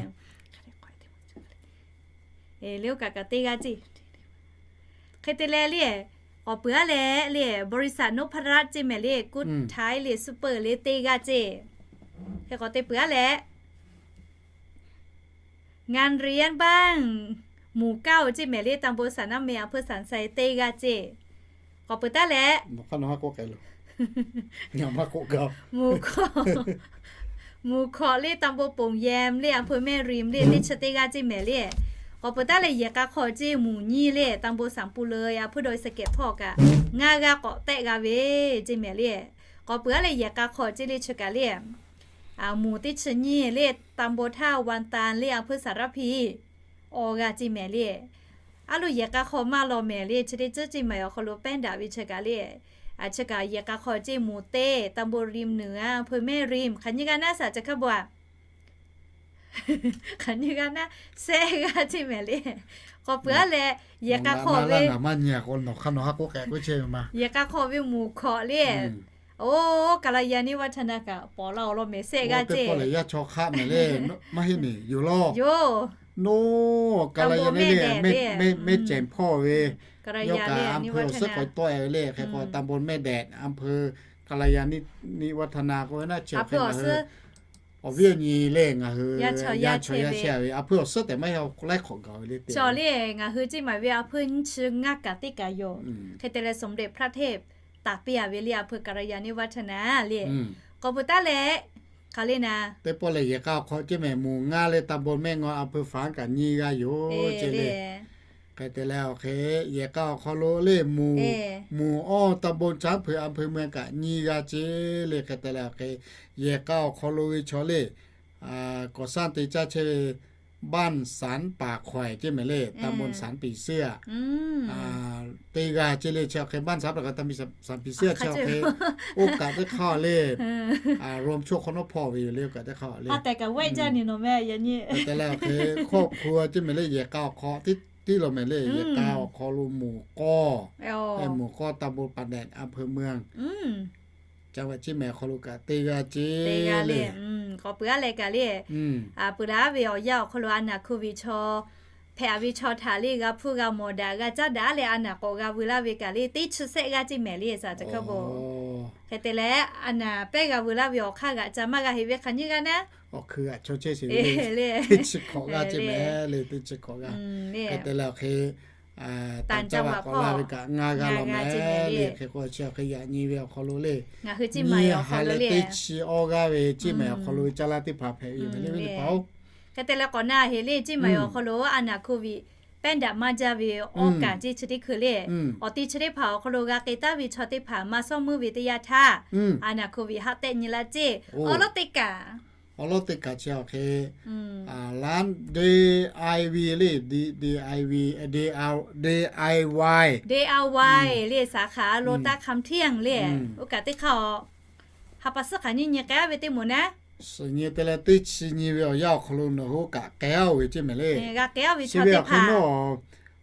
Le oˇ kaꞈ kaꞈ te g'a ce. Hk'e te leh le, k'awꞈ peuˬ-aˉ leh le, บริษัท นพรัตน์ ce mehˍ le, กู้ไทย le, super le te g'a ce. Hk'e k'awꞈ te peuˬ-aˉ leh, งานเลี้ยงบ้านหมู่เก้า ce mehˍ le, ตำบลสันน้ำเม อำเภอสันทราย te g'a ce. K'awꞈ peuˬ taˉ leh, mvuhˬ hk'awꞈ le, ตำบลโป่งแยม le, อำเภอแม่ริม le, teˇ chi teˇ g'aˇ ce mehˍ le. K'awꞈ peuˬ taˉ leh yehˬ k'a hk'awꞈ ce mvuhˬ nyiˇ le, ตำบลสามปูเลย อำเภอดอยสะเก็ด hpawˇ kaꞈ ngaˇ g'aˇ k'awꞈ tehˆ g'a ve ce mehˍ le. K'awꞈ peuˬ-aˉ leh yehˬ k'a hk'awꞈ ce le chi kaꞈ le, mvuhˬ teˇ chi nyiˇ le, ตำบลท่าวังตัน le, อำเภอสารพี awˬ g'a ce mehˍ le. Aˉ lo yehˬ k'a hk'awꞈ maˇ law mehˍ le, chi teˇ ceuˬ ce mehˍ awˬ hk'aw lo pehˉ daꞈ ve chi kaꞈ le. Chi kaꞈ yehˬ k'a hk'awꞈ ce mvuhˬ teˇ, ตำบลริมเหนือ อำเภอแม่ริม hk'aˬ nyiˇ g'aˇ naˉ shaˍ chi hk'a bvuhꞈ a, hk'aˬ nyiˇ g'aˇ naˉ sehˆ g'aˇ ce mehˍ le. K'awꞈ peuˬ-aˉ leh, yehˬ k'a hk'awꞈ ve, yehˬ k'a hk'awꞈ ve mvuhˬ hk'awꞈ le, oˇ กัลยาณิวัฒนา kaꞈ pawˍ la awˬ lawn mehˍ sehˆ g'aˇ ce. Yaˇ chaw hk'aˆ mehˍ le, maˇ heˆ neˬ yoˬ law. Yoˬ. Naˉ, กัลยาณิ le, mehˇ cehˬ hpawˇ ve, yawˇ kaꞈ อำเภอ awˬ suhˉ k'awꞈ tawˆ-e ve le. Hk'e k'o ตำบลแม่แดด อำเภอ กัลยาณิวัฒนา k'oˆ ve naˉ, chi awˬ viˉ awˬ nyi le, ngaˬ hui yaˇ chaw yaˇ chehˇ ve, อำเภอ awˬ suhˉ tehꞈ maˇ heˆ, laiˉ hk'awꞈ gaˬ ve le te. Chaw le, ngaˬ hui ce mehˍ ve อำเภอ nyiˇ chi ngaˇ kaꞈ teˇ kaꞈ yoˬ. Hk'e te leh สมเด็จพระเทพ taˍ piˇ-a ve le, อำเภอ กัลยาณิวัฒนา le. K'awꞈ peuˬ taˉ leh, hk'aˬ le naˉ, teˇ pawˆ lehˬ yehˬ k'a awˬ hk'aw ce mehˍ mvuhˬ ngaˇ le, ตำบลแม่งอน อำเภอฝาง kaꞈ nyi g'a yoˬ ce le. Hk'e te leh awˬ hk'e, yehˬ k'a awˬ hk'aw lo le, mvuhˬ awˇ ตำบลช้างเผือก อำเภอเมือง kaꞈ nyi g'a ce le. Hk'e te leh awˬ hk'e, yehˬ k'a awˬ hk'aw lo ve chaw le, ก่อสร้าง te caˇ chehˇ ve บ้านสันป่าข่อย ce mehˍ le, ตำบลสันผีเสื้อ teˇ g'aˇ ce le. Chi awˬ hk'e บ้านสันป่าข่อย ตำบลสันผีเสื้อ chi awˬ hk'e, oˇ kaꞈ teˇ hk'aˇ le, รวมช่วง hk'awꞈ nawˉ hpawˇ ve yoˬ le, oˇ kaꞈ teˇ hk'aˇ le. Hk'e te leh awˬ hk'e, ครอบครัว ce mehˍ le, yehˬ k'a awˬ hk'aw tiˉ tiˉ law mehˍ le, yehˬ k'a awˬ hk'aw lo mvuhˬ k'awˇ, mvuhˬ k'awˇ ตำบลป่าแดด อำเภอเมือง จังหวัดเชียงใหม่ awˬ hk'aw lo kaꞈ te g'a ce le. K'awꞈ peuˬ-aˉ leh kaꞈ le, peuˬ daꞈ ve awˬ yanˇ awˬ hk'aw lo a naˬ โควิด chaw hpehꞈ ve chaw htaꞈ le g'a hpuˇ g'a mawˬ daꞈ g'a caˇ daꞈ leh a naˬ k'awꞈ g'a veu laˇ ve kaꞈ le, teˇ chi sehˆ g'aˇ ce mehˍ le, shaˍ chi hk'a bvuhꞈ. Hk'e te leh a naˬ pehˉ g'a veu laˇ ve awˬ hk'aˇ g'aꞈ ca maˇ g'a heˆ ve hk'aˬ nyiˇ g'aˇ naˉ, awˬ hkui g'aꞈ chaw chehˇ sheˍ ve le, teˇ chi hk'awꞈ g'aˇ ce mehˍ le, teˇ chi hk'awꞈ g'aˇ. Hk'e te leh awˬ hk'e, ต่างจังหวัด k'awꞈ la ve kaꞈ ngaˇ g'aˇ law mehˍ le. Hk'e k'o chi awˬ hk'e yaꞈ nyi ve awˬ hk'aw lo le, nyiˇ ha leh teˇ chi awˇ g'aˇ ve ce mehˍ awˬ hk'aw lo ve caˇ laˇ teˇ hpaˍ hpehꞈ ve mehˍ le, ve teˇ hpaˍ-oˬ. Hk'e te leh k'awꞈ na heˍ le, ce mehˍ awˬ hk'aw lo a naˬ โควิด pehˉ daꞈ maˇ jaˇ ve awˇ kaꞈ ce chi teˇ hkui le, awˬ te chi teˇ hpaˍ awˬ hk'aw lo g'a k'ai taˍ ve chaw teˇ hpaˍ maˇ sawˉ meuˇ ve teˇ yanˇ htaˇ, a naˬ โควิด haˆ tehˆ nyi laˇ ce. Awˬ lawˉ teˇ kaꞈ, awˬ lawˉ teˇ kaꞈ chi awˬ hk'e, ร้าน ดีไอวี le, D, D I V, D, D I Y, D I Y le, สาขา โลตัสคำเที่ยง le, oˇ kaꞈ teˇ hk'aˇ-oˬ, ha pa suhˉ hk'aˬ nyiˇ nyi k'ai-a ve teˇ moˍ naˉ, suhˍ nyi te leh teˇ chi nyi ve awˬ yanˇ awˬ hk'aw lo nawˬ hui oˇ kaꞈ k'ai-a-oˬ ve ce mehˍ le. G'a k'ai-a ve chi ve awˬ hk'e nawˉ,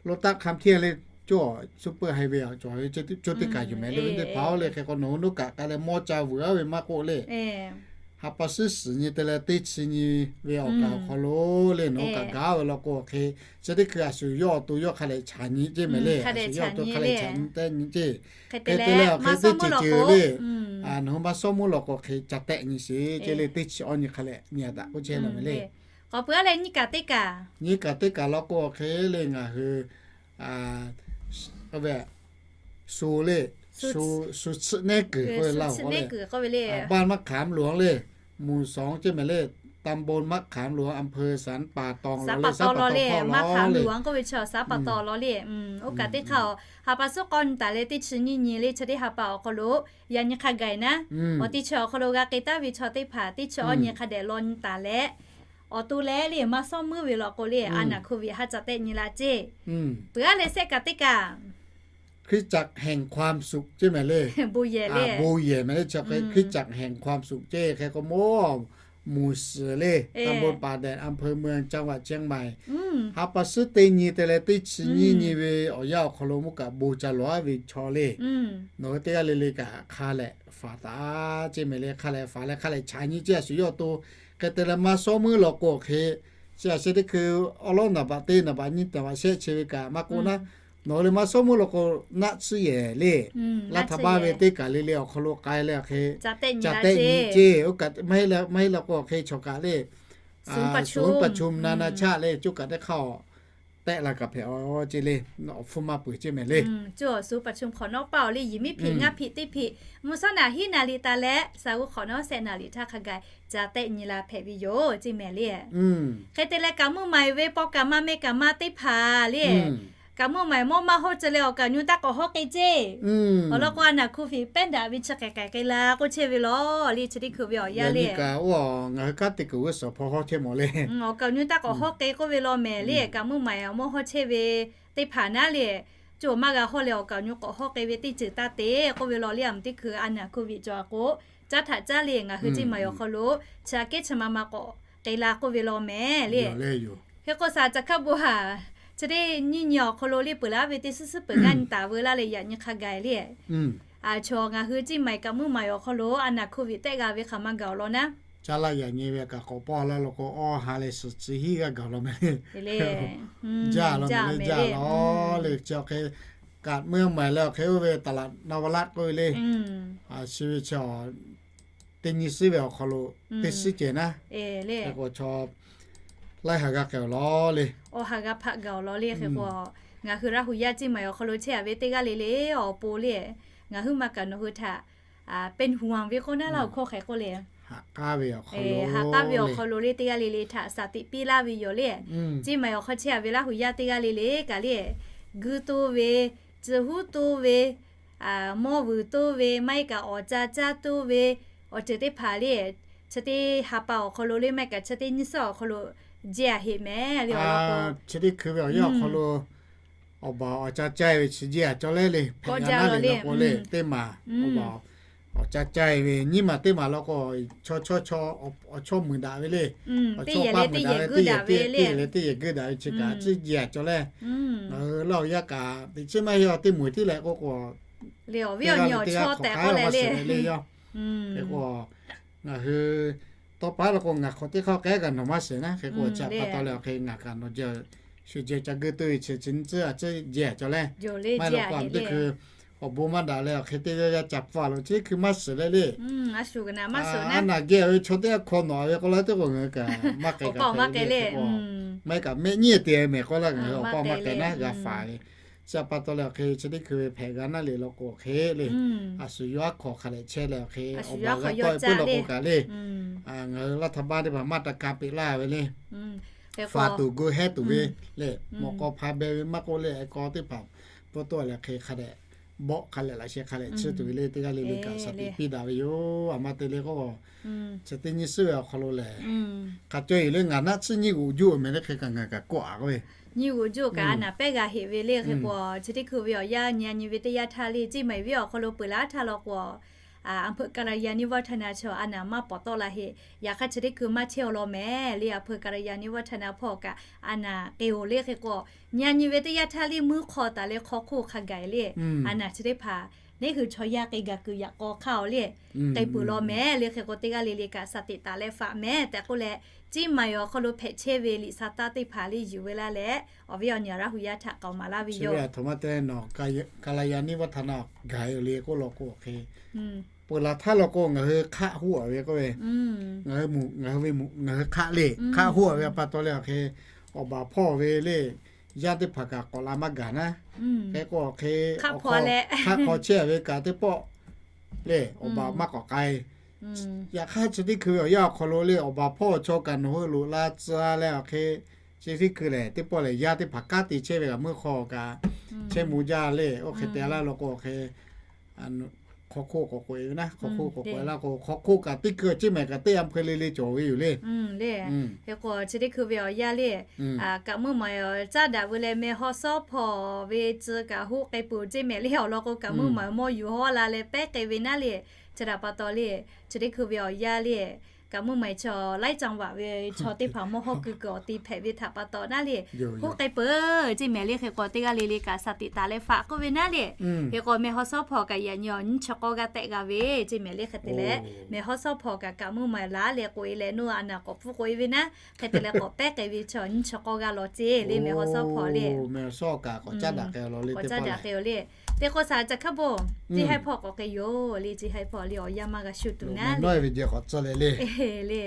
โลตัสคำเที่ยง le, cawˇ super highway ve cawˬ ve co teˇ kaˬ yuˬ mehˍ le, ve teˇ hpaˍ-oˬ le. Hk'e k'o nawˬ hui oˇ kaꞈ k'ai leh mawˇ ca vuiˬ-a ve maˇ k'oˆ le, ha pa suhˉ suhˍ nyi te leh teˇ chi nyi ve awˬ kaˍ awˬ hk'aw lo le, nawˬ hui kaꞈ gaˬ-a ve law k'o awˬ hk'e, chi teˇ hkui a shu yawˇ awˬ to yawˇ hk'a lehꞈ chaꞈ nyi ce mehˍ le. A shu yawˇ awˬ to hk'a lehꞈ chaꞈ nyi tehˆ nyi ce. Hk'e te leh awˬ hk'e teˇ ceuˬ ceuˬ le, nawˬ hui maˇ sawˉ meuˇ law k'o awˬ hk'e ca tehˆ nyi sheˍ ce le, teˇ chi awˇ nyi hk'a lehꞈ nyi-a daꞈ k'oˆ chehˇ law mehˍ le. K'awꞈ peuˬ-a leh nyiˇ kaꞈ teˇ kaꞈ, nyiˇ kaꞈ teˇ kaꞈ law k'o awˬ hk'e le ngaˬ hui ve, shu le, shu tsuhꞈ nehˉ kuiˬ k'oˆ ve laˇ-oˬ k'o le, บ้านมะขามหลวง le, หมู่สอง ce mehˍ le, ตำบลมะขามหลวง อำเภอสันป่าตอง le, สันป่าตอง le, มะขามหลวง k'oˆ ve chi สันป่าตอง law le. Oˇ kaꞈ teˇ hk'aˇ-oˬ, ha pa suhˉ k'awˇ nyi taˍ leh teˇ chi nyiˇ nyi le chi teˇ ha pa awˬ hk'aw lo yaꞈ nyi hk'a gaˬ naˉ, awˬ te chi awˬ hk'aw lo g'a k'ai taˍ ve chaw teˇ hpaˍ teˇ chi awˇ nyi hk'a dehꞈ law nyi taˍ leh, awˬ to leh le maˇ sawˉ meuˇ ve law k'o le, a naˬ โควิด haˆ ca tehˆ nyi laˇ ce. Peuˬ-a leh sehˆ kaꞈ teˇ kaꞈ, คริสตจักรแห่งความสุข ce mehˍ le, bon yehˬ mehˍ le, chi hk'e คริสตจักรแห่งความสุข ce hk'e k'o mawˇ หมู่สี่ le, ตำบลป่าแดด อำเภอเมือง จังหวัดเชียงใหม่ ha pa suhˉ teˇ nyi te leh teˇ chi nyiˇ nyi ve awˬ yanˇ awˬ hk'aw lo mvuhˇ kaꞈ bon ca lawˬ aˉ ve chaw le. Nawˬ hui teˇ g'aˇ le le kaꞈ hk'a lehꞈ faˍ taˍ ceˇ mehˍ le. Hk'a lehꞈ faˍ leh hk'a lehꞈ chaꞈ nyi ceˇ a shu yawˇ to. Hk'e te leh maˇ shawˉ meuˇ law k'o hk'e, chi a sheh teˇ hkui awˉ lawˉ naˍ baꞈ teˇ naˍ baꞈ nyiˇ taˍ baꞈ shehˆ chi ve kaꞈ maˇ k'oˆ naˉ, nawˬ hui le maˇ shawˉ meuˇ law k'o, naˆ tsuhˇ yehˬ le, laˇ htaꞈ baˇ ve teˇ kaˬ le le awˬ hk'aw lo k'ai leh hk'e, ca tehˆ nyi ceˇ. Oˇ kaꞈ maˇ heˆ law k'o hk'e chaw kaꞈ le, ศูนย์ประชุม na na chaˆ le, coˇ kaꞈ teˇ hk'aˇ tehˆ la kaꞈ hpehꞈ a ceˇ le. Awˬ hpfuhˇ maˇ peuˬ ceˇ mehˍ le. Coˇ awˬ ศูนย์ประชุม hk'awꞈ nawˉ paˇ awˬ le yiˍ miˉ hpiꞈ ngaˇ hpiꞈ teˇ hpiꞈ mvuhˇ shawˉ naꞈ hiˉ naˍ liꞈ taˍ leh สามโมง hk'awꞈ nawˉ สิบนาที htaˇ hk'a gaˬ ca tehˆ nyi la hpehꞈ ve yoˬ ceˇ mehˍ le. Hk'e te leh kaꞈ meuˇ maˍ ve paw kaꞈ maˇ meh kaꞈ maˇ teˇ hpaˍ le, kaꞈ meuˇ maˍ mawˇ maˇ hawˇ ceh leh awˬ kaˍ awˬ nyu taˇ k'awꞈ hawˇ k'e ceˇ. Awˬ lawn k'o a naˍ โควิด pehˉ daꞈ ve chi hk'e k'ai k'ai la k'oˆ chehˇ ve lawˬ le. Chi teˇ hkui ve awˬ yanˇ le, ngaˬ hui kanˉ te kuiˬ g'uˇ suhˍ hpaw hawˇ chehˇ mawˬ le. Awˬ kaˍ awˬ nyu taˇ k'awꞈ hawˇ k'e k'oˆ ve law mehˍ le. Kaꞈ meuˇ maˍ awˬ mawˇ hawˇ chehˇ ve teˇ hpaˍ naˉ le, coˇ maˇ g'a hawˇ leh awˬ kaˍ awˬ nyu k'awꞈ hawˇ k'e ve teˇ ceuˬ taˇ te k'oˆ ve law le. A mvuhˇ teˇ hkui a naˍ โควิด cawˬ a k'o, caˉ htaꞈ caˉ le ngaˬ hui ceˇ maˍ awˬ hk'aw lo chi aꞈ kehˉ chi ma ma k'awꞈ k'e la k'oˆ ve law mehˍ le. Hk'e k'o shaˍ caꞈ hkaˇ bon haˍ chi teˇ nyiˇ nyi awˬ hk'aw lo le peuˬ laˇ ve teˇ suhˉ suhˉ peuˬ ngaˇ nyi taˍ veu laˇ leh yaꞈ nyi hk'a gaˬ le. Aˬ, chaw ngaˬ hui ceˇ maˍ kaꞈ meuˇ maˍ awˬ hk'aw lo a naˍ โควิด tehˆ g'a ve hk'aˬ ma gaˬ awˬ lawn naˉ, caˇ laˇ yaꞈ nyi ve kaꞈ k'awꞈ paw laˇ law k'o, awˇ ha leh suhˍ chi hiˉ g'aˇ gaˬ law mehˍ le. Jaˇ law mehˍ le, jaˇ law le. Chi awˬ hk'e kaꞈ meuˇ maˍ leh awˬ hk'e oˇ ve taˍ laꞈ na va laˆ k'oˆ ve le. Chi ve chi teˇ nyi suhˉ ve awˬ hk'aw lo teˇ suhˉ cehˬ naˉ, hk'e k'o chaw laiˉ ha g'a k'ai awˬ lawn le. Awˇ ha g'a hpaˆ gaˬ awˬ lawn le. Hk'e k'o ngaˬ hui Laˇ hu yaˇ ceˇ maˍ awˬ hk'aw lo chehˇ a ve teˇ g'aˇ le le awˬ pon le, ngaˬ hui ma kaꞈ nawˬ hui htaꞈ เป็นห่วง ve k'oˆ naˉ laˇ awˬ hkawˇ hk'e k'oˆ le, haꞈ k'aˉ ve awˬ hk'aw lo, haꞈ k'aˉ ve awˬ hk'aw lo le teˇ g'aˇ le le htaꞈ shaˍ tiꞈ piˇ laˇ ve yoˬ le. Ceˇ maˍ awˬ hk'aw chehˇ a ve Laˇ hu yaˇ teˇ g'aˇ le le kaꞈ le, guiˇ toˇ ve, tcuh huˉ toˇ ve, mawˇ vuiˬ toˇ ve, maˇ heˆ kaꞈ awˬ ca caˇ toˇ ve, awˬ ceuˬ teˇ hpaˍ le, chi teˇ ha pa awˬ hk'aw lo le maˇ heˆ kaꞈ chi teˇ nyiˇ suhˉ awˬ hk'aw lo jehˇ a heꞈ mehˍ le awˬ lawn k'o, chi teˇ hkui ve awˬ yanˇ awˬ hk'aw lo awˬ baˬ awˬ ca caˇ ve chi jehˇ a cawˇ leh le, hpehꞈ g'a naˉ le law k'o le, teˇ maˬ awˬ baˬ awˬ ca caˇ ve nyiˇ maˬ teˇ maˬ law k'o, chaw chaw chaw awˬ chawˇ muiˬ daꞈ ve le. Awˬ chawˇ paˇ muiˬ daꞈ ve, teˇ yehˬ leh teˇ yehˬ g'uiˇ daꞈ ve chi kaꞈ tcuhˉ jehˇ a cawˇ leh, ngaˬ hui Laˇ hu yaˇ kaꞈ teˇ chiˉ maˇ heˆ a teˇ moˍ tiˉ leh k'oˆ k'o, teˇ g'aˇ le teˇ g'aˇ hk'awꞈ k'ai maˇ shiˍ le le yoˬ. Hk'e k'o ngaˬ hui tawˇ pa law k'o ngaˬ hk'awꞈ teˇ hk'aˇ k'ehˉ kaꞈ nawˬ maˇ shiˍ naˉ. Hk'e k'o chi pa taw leh awˬ hk'e ngaˬ kaꞈ nawˬ jehˇ shu jehˇ ca geuˇ tuˬ ve chi chi nyi tcuhˉ a ciˉ jehˇ a cawˇ leh, maˇ heˆ law k'o a mvuhˇ teˇ hkui awˬ bon maˇ daꞈ leh awˬ hk'e teˇ g'aˇ yaˇ ca pfuhˇ a lo chi teˇ hkui maˇ shiˍ le le. A naˬ geh ve chaw teˇ g'aˇ hk'aw nawꞈ ve k'oˆ laˇ teˇ k'o ngaˬ hui kaꞈ maˇ k'ai kaꞈ hpehꞈ le. Maˇ heˆ kaꞈ mehˆ nyiˇ te mehˍ k'oˆ laˇ ngaˬ hui awˬ pa maˇ k'ai naˉ g'a faˍ ve. Chi pa taw leh awˬ hk'e chi teˇ hkui ve hpehꞈ g'a naˉ le law k'o awˬ hk'e le, a shu yawˇ aˉ hk'aw hk'a leh chehˇ leh awˬ hk'e awˬ baˬ g'a tawˆ e puiˉ law k'o kaꞈ le, ngaˬ hui รัฐบาล teˇ hpaˍ maˇ taꞈ ka peꞈ laˇ ve le. Faˍ tuˬ gu hehˉ tuˬ ve le, mawꞈ k'aw hpa beh ve maˇ k'oˆ le, a k'aw teˇ hpaˍ pfuhˇ tawˆ leh hk'e hk'a dehꞈ bawˆ hk'a leh laꞈ sheh hk'a leh chiˇ tuˬ ve le teˇ g'aˇ le le kaꞈ shaˍ tiꞈ piˇ daꞈ ve yoˬ. A ma te le k'o, chi teˇ nyiˇ suhˉ ve awˬ hk'aw lo lehˬ, hk'a cawˇ yeˬ le ngaˬ naˆ tsuhˇ nyiˇ g'uꞈ juˆ mehˍ le hk'e kaꞈ ngaˬ kaꞈ kawˆ a k'oˆ ve, nyiˇ g'uꞈ juˆ kaꞈ a naˬ pehˉ g'a heꞈ ve le. Hk'e k'o chi teˇ hkui ve awˬ yanˇ nyi a nyi ve teˇ yanˇ htaˇ le ceˇ maˍ ve awˬ hk'aw lo peuˬ laˇ htaˇ law k'o อำเภอ กัลยาณิวัฒนา chaw a naˬ maˇ pawˍ tawˆ la heˆ. Yaꞈ hk'aˇ chi teˇ hkui maˇ chehˇ awˬ lawn mehˍ le. อำเภอ กัลยาณิวัฒนา hpawˇ kaꞈ a naˬ k'e oˬ le. Hk'e k'o nyi a nyi ve teˇ yanˇ htaˇ le meuˇ hk'aw taˍ leh hk'aw hk'oˆ hk'a gaˬ le, a naˬ chi teˇ hpaˍ neˉ hui chaw yaˇ k'e gaˬ kuiˬ yaꞈ k'aw hk'aˇ awˬ le, k'e peuˬ law mehˍ le. Hk'e k'o teˇ g'aˇ le le kaꞈ shaˍ tiꞈ taˍ leh faꞈ mehˍ tehꞈ k'oˆ leh, ceˇ maˍ awˬ hk'aw lo hpehꞈ chehˇ ve liꞈ sha taˇ teˇ hpaˍ le yuˬ ve laˇ leh, awˬ viˉ awˬ nyi Laˇ hu yaˇ htaꞈ k'aoˍ maˍ laˇ ve yoˬ. อำเภอ กัลยาณิวัฒนา gaˬ e le k'oˆ law k'o awˬ hk'e, peuˬ laˬ htaˇ law k'o ngaˬ hui hk'aˆ hoˆ a ve k'oˆ ve, ngaˬ hui ve ngaˬ hui hk'aˆ le, hk'aˆ hoˆ a ve pa taw leh awˬ hk'e, awˬ baˬ hpawˇ ve le, yaˇ teˇ hpaˍ kaꞈ k'awꞈ la maˇ gaˬ naˉ. Hk'e k'o awˬ hk'e hk'aˆ hk'aw chehˇ a ve kaꞈ teˇ pawˆ le awˬ baˬ maˇ k'awꞈ k'ai. Yaꞈ hk'aˇ chi teˇ hkui ve awˬ yanˇ awˬ hk'aw lo le awˬ baˬ hpawˇ chaw kaꞈ nawˬ hui loꞈ la tcuh leh awˬ hk'e, chi teˇ hkui lehˬ teˇ pawˆ lehˬ yaˇ teˇ hpaˍ kanˉ te chehˇ ve kaꞈ meuˇ hk'aw kaꞈ chehˇ mvuh jaˇ le. Oˇ hk'e te laˇ law k'o awˬ hk'e hk'aw hk'oˆ k'awꞈ k'oꞈ e ve naˉ, hk'aw hk'oˆ k'awꞈ k'oꞈ e laˇ k'o hk'aw hk'oˆ kaꞈ teˇ hkui ceˇ maˍ kaꞈ teˇ อำเภอ le le cawˬ ve yoˬ le. Hk'e k'o chi teˇ hkui ve awˬ yanˇ le kaꞈ meuˇ maˍ awˬ caˉ daꞈ ve leh meh haw sawˉ hpawnˬ ve tcuh kaꞈ hoˆ k'ai peuˬ ceˇ mehˍ le. Awˬ lawn k'o kaꞈ meuˇ maˍ mawˇ yuˬ hawˉ la leh pehˉ k'ai ve naˉ le. Chi htaꞈ pa taw le, chi teˇ hkui ve awˬ yanˇ le Kaꞈ mvuhˇ maˬ chaw laiˉ caˇ vaꞈ ve chaw teˇ hpaˍ mawˇ hawˉ keu kuiˬ awˬ ti hpehꞈ ve htaꞈ pa taw naˉ le, hoˆ k'ai peuˬ ceˇ mehˍ le. Hk'e k'o teˇ g'aˇ le le kaꞈ saˍ tiꞈ taˍ leh faꞈ k'oˆ ve naˉ le. Hk'e k'o mehˬ haw shawˉ hpaw kaꞈ yaꞈ nyi awˬ nyiˇ chi k'awˇ g'aˇ tehˆ g'a ve ceˇ mehˍ le. Hk'e te leh mehˬ haw shawˉ hpaw kaꞈ kaꞈ mvuhˇ maˬ laˉ leh k'oꞈ e leh naˇ a naˍ k'awꞈ pfuhˇ k'oꞈ e ve naˉ. Hk'e te leh k'awꞈ pehˉ k'ai ve chaw nyiˇ chi k'awˇ g'aˇ law ceˇ le mehˬ haw shawˉ hpaw le. K'awꞈ caˉ daꞈ k'ai le. Teˇ k'o saˍ caˍ hkaˇ bon, ceˇ haiˉ hpaw k'awꞈ k'ai yoˬ le. Ceˇ haiˉ hpaw liꞈ awˬ yanˇ maˇ g'a shu tuˬ naˉ le. Le,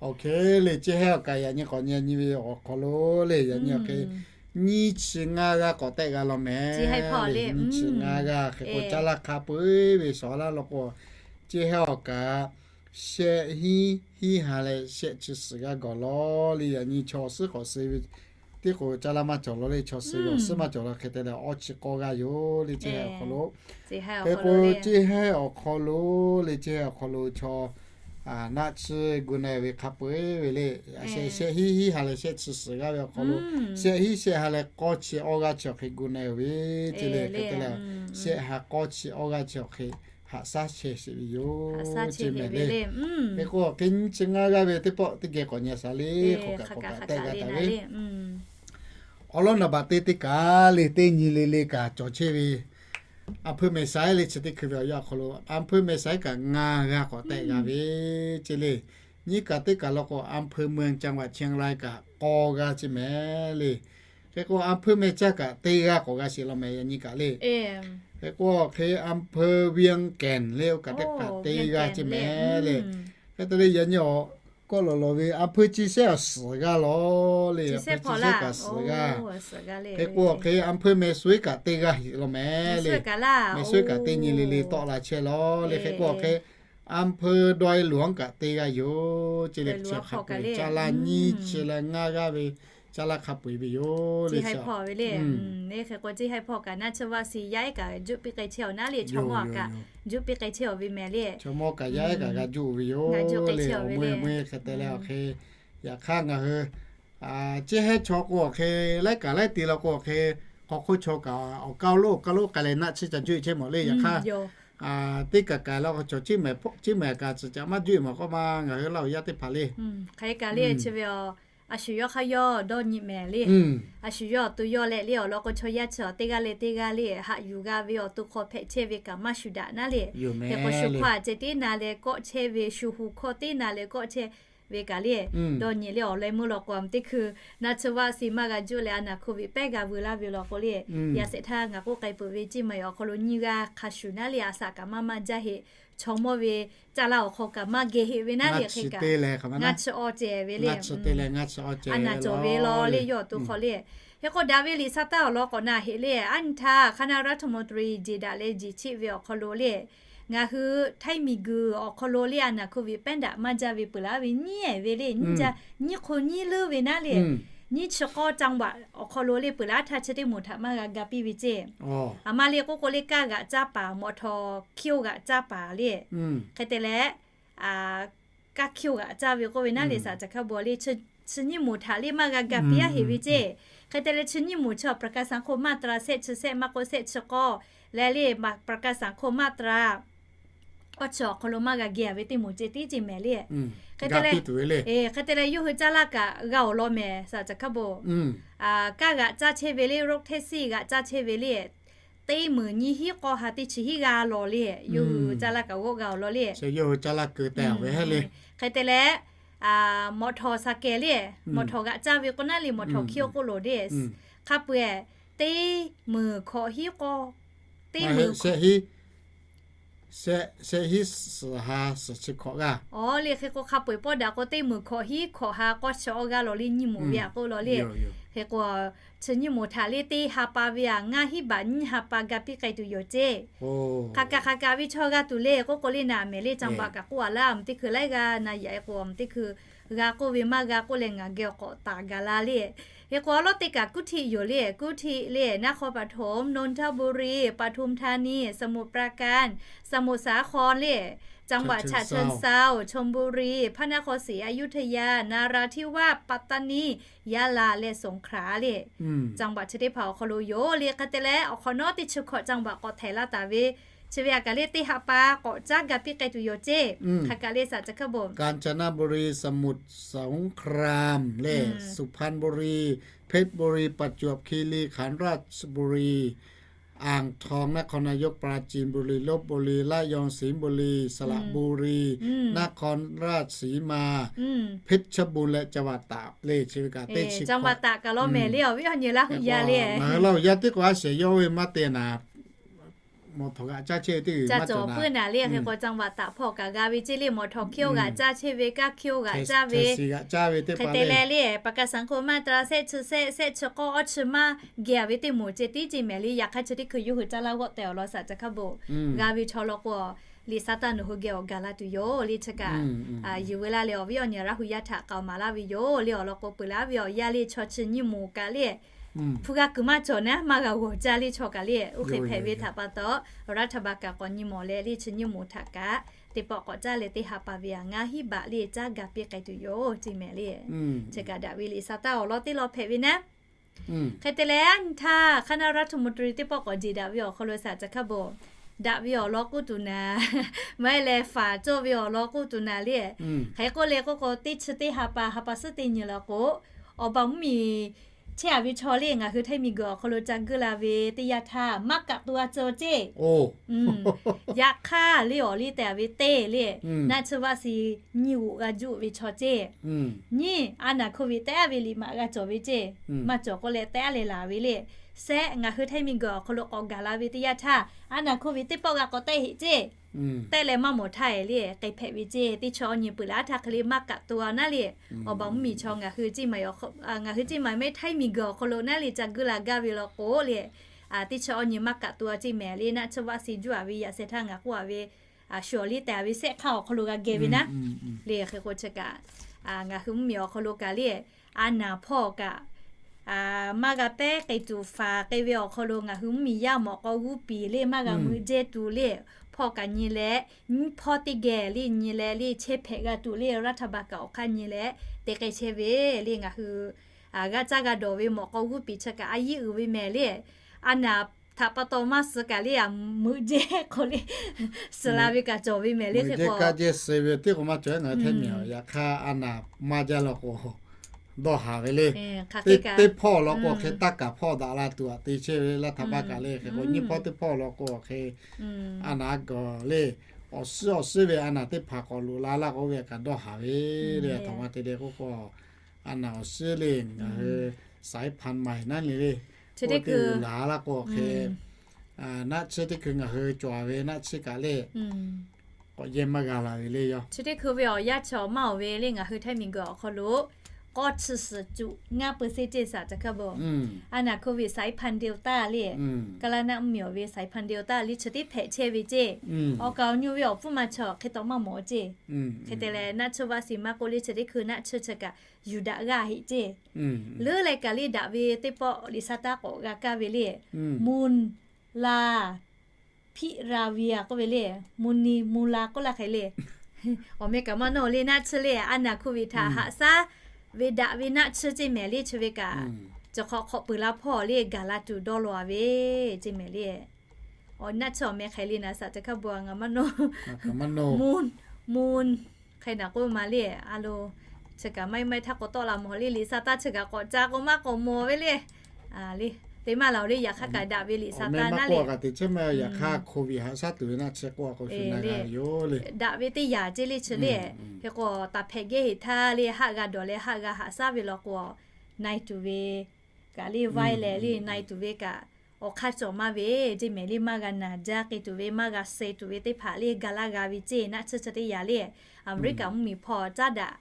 awˬ hk'e le ceˇ haiˉ awˬ kaꞈ yaꞈ nyi k'awꞈ nyi nyi ve awˬ hk'aw lo le yaꞈ nyi awˬ hk'e nyiˇ chi ngaˇ g'aˇ k'awꞈ tehˆ g'a law mehˍ. Nyiˇ chi ngaˇ g'aˇ hk'e k'o caˇ laˇ hk'a peu-eˬ ve shawˍ laˇ law k'o, ceˇ haiˉ awˬ kaꞈ shehˆ hiˉ hiˉ ha leh shehˆ chi suhˍ g'aˇ gawˬ law le. Yaꞈ nyi chaw suhˉ k'awꞈ suh ve teˇ k'o caˇ laˇ maˇ cawˬ law le. Chaw suhˉ g'awˬ suhˉ maˇ cawˬ law. Hk'e te leh awˇ chi k'awˇ g'aˇ yoˬ le ceˇ haiˉ awˬ hk'aw lo. Hk'e k'o ceˇ haiˉ awˬ hk'aw lo le ceˇ haiˉ awˬ hk'aw lo chaw naˆ tsuhˇ gu na ve hk'a peu-eˬ ve le. Shehˆ hiˉ hiˉ ha leh shehˆ chi suhˍ g'aˇ ve awˬ hk'aw lo shehˆ hiˉ shehˆ ha leh k'awˇ chi awˇ g'aˇ chi awˬ hk'e gu na ve ceˇ le. Hk'e te leh shehˆ ha k'awˇ chi awˇ g'aˇ chi awˬ hk'e haꞈ shaˉ chehˇ sheˍ ve yoˬ ceˇ mehˍ le. Hk'e k'o hk'e nyiˇ chi ngaˇ g'aˇ ve teˇ pawˆ teˇ geh k'awꞈ nyi a shaˍ le. K'awꞈ kaꞈ k'awꞈ kaꞈ tehˆ g'a taˍ ve awˬ lawn naˍ baꞈ te teˇ kaˬ le teˇ nyi le le kaꞈ cawˬ chehˇ ve อำเภอแม่สาย le chi teˇ hkui ve awˬ yanˇ awˬ hk'aw lo อำเภอแม่สาย kaꞈ ngaˇ g'aˇ k'awꞈ tehˆ g'a ve ceˇ le. Nyiˇ kaˬ teˇ kaˬ law k'o อำเภอเมือง จังหวัดเชียงราย kaꞈ k'awˇ g'aˇ ceˇ mehˍ le. Hk'e k'o อำเภอแม่สาย kaꞈ teˇ g'aˇ k'awꞈ g'a sheˍ law mehˍ yaꞈ nyi kaꞈ le. Hk'e k'o hk'e อำเภอเวียงแก่น le oˇ kaꞈ teˇ kaˬ teˇ g'aˇ ceˇ mehˍ le. Hk'e te leh yaꞈ nyi awˬ kawˆ lawˬ lawˬ ve อำเภอ chi shehˆ awˬ suhˍ g'aˇ law le. อำเภอ chi shehˆ kaꞈ suhˍ g'aˇ. Hk'e k'o hk'e อำเภอแม่สาย kaꞈ teˇ g'aˇ heˍ law mehˍ le. แม่สาย kaꞈ teˇ nyi le le tawˆ la chehˇ law le. Hk'e k'o hk'e อำเภอดอยหลวง kaꞈ teˇ g'aˇ yoˬ ceˇ le. Chi hk'a peu-eˬ caˇ laˇ nyiˇ chi leh ngaˇ g'aˇ ve caˇ laˇ hk'a peu-eˬ ve yoˬ le. Hk'e k'o ceˇ haiˉ hpaw kaꞈ naˆ tsuhˇ vaˆ si yaˇ ehˉ kaꞈ juˆ piˇ k'ai chehˇ awˬ naˉ le. Chaw mawˇ kaꞈ juˆ piˇ k'ai chehˇ awˬ ve mehˍ le. Chaw mawˇ kaꞈ yaˇ ehˉ kaꞈ g'a juˆ ve yoˬ le. Awˬ meuˇ meuˇ hk'e te leh awˬ hk'e yaꞈ hk'aˇ ngaˬ hui ceˇ haiˉ chaw k'o awˬ hk'e laiˉ kaꞈ laiˉ te law k'o awˬ hk'e hk'aw hk'oˆ chaw kaꞈ awˬ kaˇ lo awˬ kaˇ lo k'ai leh naˆ tsuhˇ ca juˆ chehˇ mawˬ le. Yaꞈ hk'aˇ teˇ kaꞈ kaꞈ law k'o chaw ceˇ mehˍ kaꞈ tcuh caꞈ maˇ juˆ mawˬ k'oˆ ma ngaˬ hui laˇ awˬ yaˇ teˇ hpaˍ le. Hk'e kaꞈ le chi ve a shu yawˇ hk'aˇ yawˇ dawˇ nyi mehˍ le. A shu yawˇ awˬ to yawˇ leh le awˬ lawn k'o chaw yaˇ chi teˇ g'aˇ le teˇ g'aˇ le haꞈ yuˬ g'a ve awˬ to hk'aw hpehꞈ chehˇ ve kaꞈ maˇ shu daꞈ naˉ le. Hk'e k'o shu hk'aw a ceh teˇ na leh kawˆ chehˇ ve, shu hu hkawˇ teˇ na leh kawˆ chehˇ ve kaꞈ le dawˇ nyi le awˬ leh meuˇ law k'o a teˇ hkui naˆ tsuhˇ vaˆ si maˇ g'a juˆ leh a naˍ โควิด pehˉ g'a veu laˇ ve law k'o le. Yaꞈ shehˍ htaˇ ngaˬ k'oˆ k'ai peuˬ ve ceˇ mehˍ awˬ hk'aw lo nyiˇ g'aˇ hk'a shuˍ naˉ le a shaꞈ kaꞈ maˇ maˇ jaˇ heˆ. Chaw mawˇ ve caˇ laˇ awˬ hk'aw kaꞈ maˇ geh heˆ ve naˉ le. Hk'e kaꞈ ngaˇ chi awˇ ceh ve le. A naˍ cawˬ ve law le yawˇ awˬ to hk'aw le. Hk'e k'o daꞈ ve liꞈ sa taˇ awˬ lawn k'awꞈ na heˆ le. A nyi htaˇ คณะรัฐมนตรี jeˬ daꞈ leh jeˬ cheˆ ve awˬ hk'aw lo le ngaˬ hui htaiˇ miˬguiˬ awˬ hk'aw lo le a naˍ โควิด pehˉ daꞈ maˇ jaˇ ve peuˬ laˇ ve nyiˉ ehˍ ve le. Nyiˇ ja nyiˇ hk'o nyiˇ leuˉ ve naˉ le. Nyiˇ chi k'awˇ จังหวัด awˬ hk'aw lo le peuˬ laˇ htaˇ chi teˇ moˍ htaꞈ maˇ g'a ga piˇ ve ceˇ. A ma le k'oˆ k'o le kaˇ g'aꞈ caˇ paˍ mawꞈ htaw hkiˇ-oˆ g'aꞈ caˇ paˍ le. Hk'e te leh kaˇ hkiˇ-oˆ g'aꞈ caˇ ve k'oˆ ve naˉ le saˍ caˍ hkaˇ bon le chi nyiˇ moˍ htaꞈ le maˇ g'a ga piˇ-a heˆ ve ceˇ. Hk'e te leh chi nyiˇ moˍ chi ประกันสังคม มาตรา shehˆ chi shehˆ maˇ k'oˆ shehˆ chi k'awˇ leh le ประกันสังคม มาตรา awˇ chi awˬ hk'aw lo maˇ g'a geh-a ve teˇ moˍ ceh tiˉ ceˇ mehˍ le. Hk'e te leh, hk'e te leh yawˇ hui caˇ laˇ kaꞈ g'a awˬ lawn mehˍ saˍ caˍ hkaˇ bon. Kaˇ g'aꞈ caˇ chehˇ ve le, รถแท็กซี่ g'aꞈ caˇ chehˇ ve le, teˇ meunˍ nyiˇ hinˉ k'awˇ ha teˇ chi hinˉ g'a law le. Yawˇ hui caˇ laˇ kaꞈ g'awˆ g'a awˬ lawn le. Hk'e te leh mawꞈ htawˍ saˍ kehˍ le, mawꞈ htawˍ g'aꞈ caˇ ve k'o naˉ le mawꞈ htawˍ hkiˇ-oˆ k'oˆ loˍ le. Hk'a peu-eˬ teˇ meunˍ hkawꞈ hinˉ k'awˇ, teˇ meunˍ shehˆ hinˉ suhˍ ha suhˍ chi hkawꞈ g'aˇ. Awˬ le hk'e k'o hk'a peu-eˬ pawˆ daꞈ k'o teˇ meunˍ hkawꞈ hinˉ hkawꞈ ha k'awˇ chi awˇ g'aˇ law le nyiˇ moˍ ve a k'oˆ law le. Hk'e k'o chi nyiˇ moˍ htaꞈ le teˇ ha pa ve a ngaˇ hinˉ baꞈ nyiˇ ha pa ga piˇ k'ai tuˬ yoˬ ceˇ. Hk'aˬ kaꞈ hk'aˬ kaꞈ ve chaw g'a tuˬ le k'oˆ k'o le naˍ mehˍ le จังหวัด kaꞈ k'oˆ a laˇ a teˇ hkui laiˉ g'aˇ na yaꞈ e k'o a teˇ hkui g'a k'oˆ ve maˇ g'a k'oˆ leh ngaˬ geh awˬ k'awꞈ taˍ gaˬ la le. Hk'e k'o awˬ lawn teˇ kaꞈ กรุงเทพ yoˬ le, กรุงเทพ le, นครปฐม นนทบุรี ปทุมธานี สมุทรปราการ สมุทรสาคร le, จังหวัดฉะเชิงเทรา ชลบุรี พระนครศรีอยุธยา นราธิวาส ปัตตานี ยะลา และสงขลา le. จังหวัด chi teˇ hpaˍ awˬ hk'aw lo yoˬ le. Hk'e te leh awˬ hk'awꞈ nawˉ teˇ chi hkawꞈ จังหวัด k'awꞈ htehˍ laˇ taˍ ve Chi ve a kaꞈ le teˇ ha pa k'awꞈ caˉ ga piˇ k'ai tuˬ yoˬ ceˇ. Hk'aˬ kaꞈ le saˍ ca hkaˇ bon. กาญจนบุรี สมุทรสงคราม le, สุพรรณบุรี เพชรบุรี ประจวบคีรีขันธ์ ราชบุรี อ่างทอง นครนายก ปราจีนบุรี ลพบุรี ระยอง สิงห์บุรี สระบุรี นครราชสีมา เพชรบูรณ์ และจังหวัดตาก le, chi ve kaꞈ teˇ chi จังหวัดตาก kaꞈ lawˇ mehˍ le, awˬ viˉ awˬ nyi Laˇ hu yaˇ le, Laˇ hu yaˇ teˇ k'o a shehˍ yawˇ ve maˇ te naˍ, mawˬ htawꞈ g'aꞈ caˇ chehˇ ve teˇ g'uiˬ maˇ cawˬ puiˉ naˍ le. Hk'e k'o จังหวัดตาก hpawˇ kaꞈ g'a ve ceˇ le, mawˬ htawꞈ hkiˇ-oˆ g'aꞈ caˇ chehˇ ve, kaˇ hkiˇ-oˆ g'aꞈ caˇ ve, hk'e te leh le, ประกันสังคม มาตรา shehˆ chi shehˆ, shehˆ chi k'awˇ, awˇ chi maˇ geh ve teˇ moˍ ceh tiˉ ceˇ mehˍ le. Yaꞈ hk'aˇ chi teˇ hkui yawˇ hui caˇ laˇ g'awˆ tehꞈ awˬ lawn saˍ ca hkaˇ bon g'a ve chaw law k'o, liꞈ sa taˇ nawˬ hui geh awˬ gaˬ la tuˬ yoˬ le. Chi kaꞈ yuˬ ve laˇ leh awˬ viˉ awˬ nyi Laˇ hu yaˇ htaꞈ k'aoˍ maˍ laˇ ve yoˬ le. Awˬ lawn k'o peuˬ laˇ ve awˬ yaˇ le chaw chi nyiˇ moˍ kaꞈ le, hpu g'a kuiˬ maˇ cawˬ naˉ maˇ g'a g'awˬ caˇ le. Chaw kaꞈ le oˇ hk'e hpehꞈ ve htaꞈ pa taw, Laˇ htaꞈ ba kaꞈ k'awꞈ nyi mawˬ leh le chi nyiˇ moˍ htaꞈ kaꞈ teˇ pawˆ k'awꞈ caˇ leh teˇ ha pa ve a ngaˇ hinˉ baꞈ le caˇ ga piˇ k'ai tuˬ yoˬ ceˇ mehˍ le. Chi kaꞈ daꞈ ve liꞈ sa taˇ awˬ lawn teˇ lawn hpehꞈ ve naˉ. Hk'e te leh nyi htaˇ คณะรัฐมนตรี teˇ pawˆ k'awꞈ jeˬ daꞈ ve awˬ hk'aw lo saˍ ca hkaˇ bon, daꞈ ve awˬ lawn k'oˆ tuˬ naˍ, maˇ heˆ leh faˍ cawˇ ve awˬ lawn k'oˆ tuˬ naˍ le. Hk'e k'oˆ le k'oˆ k'o, teˇ chi teˇ ha pa, ha pa suhˉ teˇ nyi law k'o, awˬ baˬ mvuhˇmiˬ chehˇ a ve chaw le ngaˬ hui htaiˇ miˬguiˬ awˬ hk'aw lo ca guˇ la ve teˇ yanˇ htaˇ maˇ kaꞈ to a cawˬ ceˇ. Yaꞈ hk'aˇ le awˬ liˇ te a ve teˇ le, naˆ tsuhˇ vaˆ si nyiˇ g'oꞈ g'a juˆ ve chaw ceˇ. Nyiˇ, a naˍ hkoˇ ve tehˉ ve liꞈ maꞈ g'a cawˬ ve ceˇ. Maˇ cawˬ k'oˆ leh tehˉ leh laˬ ve le. Sehˆ, ngaˬ hui htaiˇ miˬguiˬ awˬ hk'aw lo k'awꞈ gaˬ la ve teˇ yanˇ htaˇ a naˍ hkoˇ ve teˇ pawˆ g'a k'awꞈ tehˉ heˆ ceˇ. Tehˉ leh maˇ mawˬ htaˇ e le k'ai hpehꞈ ve ceˇ. Teˇ chi awˇ nyi peuˬ laˇ htaˇ hk'e le maˇ kaꞈ to a naˉ le. Awˬ baˬ mvuhˇmiˬ chaw ngaˬ hui ceˇ maˬ, ngaˬ hui ceˇ maˬ mehˉ htaiˇ miˬguiˬ awˬ hk'aw lo naˉ le ca guˇ la gaˇ ve law k'o le, teˇ chi awˇ nyi maˇ kaꞈ to a ceˇ mehˍ le. Naˆ tsuhˇ vaˆ si juˇ a ve yaꞈ sheh htaˇ ngaˬ k'oˆ a ve, shu awˬ liˇ te a ve sehˆ hk'aˇ awˬ hk'aw lo g'a geh ve naˉ le. Hk'e k'o chi kaꞈ ngaˬ hui mvuhˇmiˬ awˬ hk'aw lo kaꞈ le, a naˍ hpawˇ kaꞈ maˇ g'a pehˉ k'ai tuˬ faˍ k'ai ve awˬ hk'aw lo ngaˬ hui mvuhˇmiˬ yaˇ mawꞈ k'aw g'uˇ piˍ le maˇ g'a meuꞈ jehˇ tuˬ le, hpawˇ kaꞈ nyi leh, nyiˇ hpawˇ teˇ geh le nyi leh le chehˇ hpehꞈ g'a tuˬ le Laˇ htaꞈ ba kaꞈ awˬ hk'aˇ nyi leh te k'ai chehˇ ve le. Ngaˬ hui g'a caˇ g'a dawˬ ve mawꞈ k'aw g'uˇ piˍ chi kaꞈ a yiˉ uiˍ ve mehˍ le. A naˍ htaꞈ pa taw maˇ suh kaꞈ le a meuꞈ jehˇ k'o le, suh la ve kaꞈ cawˬ ve mehˍ le. Hk'e k'o kaˇ jehˇ suh ve teˇ k'o maˇ cawˬ ngaˬ hui htaiˇ miˬ. Yaꞈ hk'aˇ a naˍ maˇ jaˇ law k'o dawˇ haˍ ve le. Teˇ hpawˇ law k'o hk'e taˇ kaˍ hpawˇ daꞈ la tuˬ aꞈ te chehˇ ve Laˇ htaꞈ ba kaꞈ le. Hk'e k'o nyiˇ hpawˇ teˇ hpawˇ law k'o hk'e a naˍ gawˬ le, awˬ suhˉ awˬ suhˉ ve a naˍ teˇ hpaˍ k'awꞈ loꞈ la laˇ k'o ve kaꞈ dawˇ haˍ ve le. Aˬ htoꞈ ma te le k'oˆ k'o, a naˍ awˬ suhˉ le ngaˬ hui สายพันธุ์ใหม่ naˉ le le, teˇ hkui laˬ laˇ k'o hk'e, naˆ tsuhˇ teˇ hkui ngaˬ hui cawˬ ve naˆ tsuhˇ kaꞈ le k'awꞈ yehˇ maˇ g'a la ve le yoˬ. Chi teˇ hkui ve awˬ yanˇ chi awˬ maˇ awˬ ve le ngaˬ hui htaiˇ miˬguiˬ awˬ hk'aw lo k'awˇ chi suhˍ cuꞈ ngaˇ peuˬ se ceˇ saˍ ca hkaˇ bon. A naˍ hkoˇ ve สายพันธุ์ Delta le, kaˇ laˇ naˆ mvuhˇmiˬ awˬ ve สายพันธุ์ Delta le chi teˇ hpehꞈ chehˇ ve ceˇ. Awˬ kaˍ awˬ nyu ve awˬ hpfuhˇ maˇ chaweh hk'e taw maˇ mawˬ ceˇ. Hk'e te leh naˆ tsuhˇ vaˆ si maˇ k'oˆ le chi teˇ hkui naˆ tsuhˇ chi kaꞈ yuˬ daꞈ g'aˇ heˆ ceˇ. Leuˉ leh kaꞈ le daꞈ ve teˇ pawˆ liꞈ sa taˇ k'awꞈ g'a kaˇ ve le, Mvuhˇ la Piˆ ra ve a k'oˆ ve le, mvuhˇ ni mvuhˇ la k'oˆ laˇ hk'e le. Awˬ meh kaꞈ maˇ nawˇ le naˆ tsuhˇ le, a naˍ hkoˇ ve htaꞈ haꞈ shaˉ ve daꞈ ve naˆ tsuhˇ ceˇ mehˍ le chi ve kaꞈ, cawˬ hk'awꞈ hk'awꞈ peuˬ la hpawˇ le gaˬ la tuˬ dawˇ law a ve ceˇ mehˍ le. Awˬ naˆ tsuhˇ awˬ meh hk'e le naˍ saˍ ca hkaˇ bon a ngaˬ maˇ nawˇ. Mvuhˇ, mvuhˇ hk'e naˍ k'oˆ ma le a lo. Chi kaꞈ maˇ maˇ htaˇ k'awꞈ tawˆ la mawˬ le, liꞈ sa taˇ chi kaꞈ k'awꞈ ca k'o maˇ k'awꞈ mawˬ ve le. Le, te maˇ la le yaꞈ hk'aˇ kaꞈ daꞈ ve liꞈ sa taˇ naˉ le. Yaꞈ hk'aˇ COVID haꞈ shaˉ tuˬ ve naˆ tsuhˇ k'oˆ a k'o shu na g'a ve yoˬ le. Daꞈ ve teˇ yanˇ ceˇ le chi le. Hk'e k'o taˍ hpehꞈ gehˇ heˍ htaˇ le haˆ g'a dawˬ leh haˆ g'a haꞈ shaˉ ve law k'o, na e tuˬ ve kaꞈ le vaiˇ leh le na e tuˬ ve kaꞈ awˬ hk'aˇ cawˬ maˇ ve ceˇ mehˍ le. Maˇ g'a naˬ jaˇ k'ai tuˬ ve, maˇ g'a suh tuˬ ve teˇ hpaˍ le gaˬ laˇ g'a ve ceˇ naˆ tsuhˇ chi teˇ yanˇ le. Aˍmeˍriˆkaˍ mvuhˇmiˬ hpawˇ caˉ daꞈ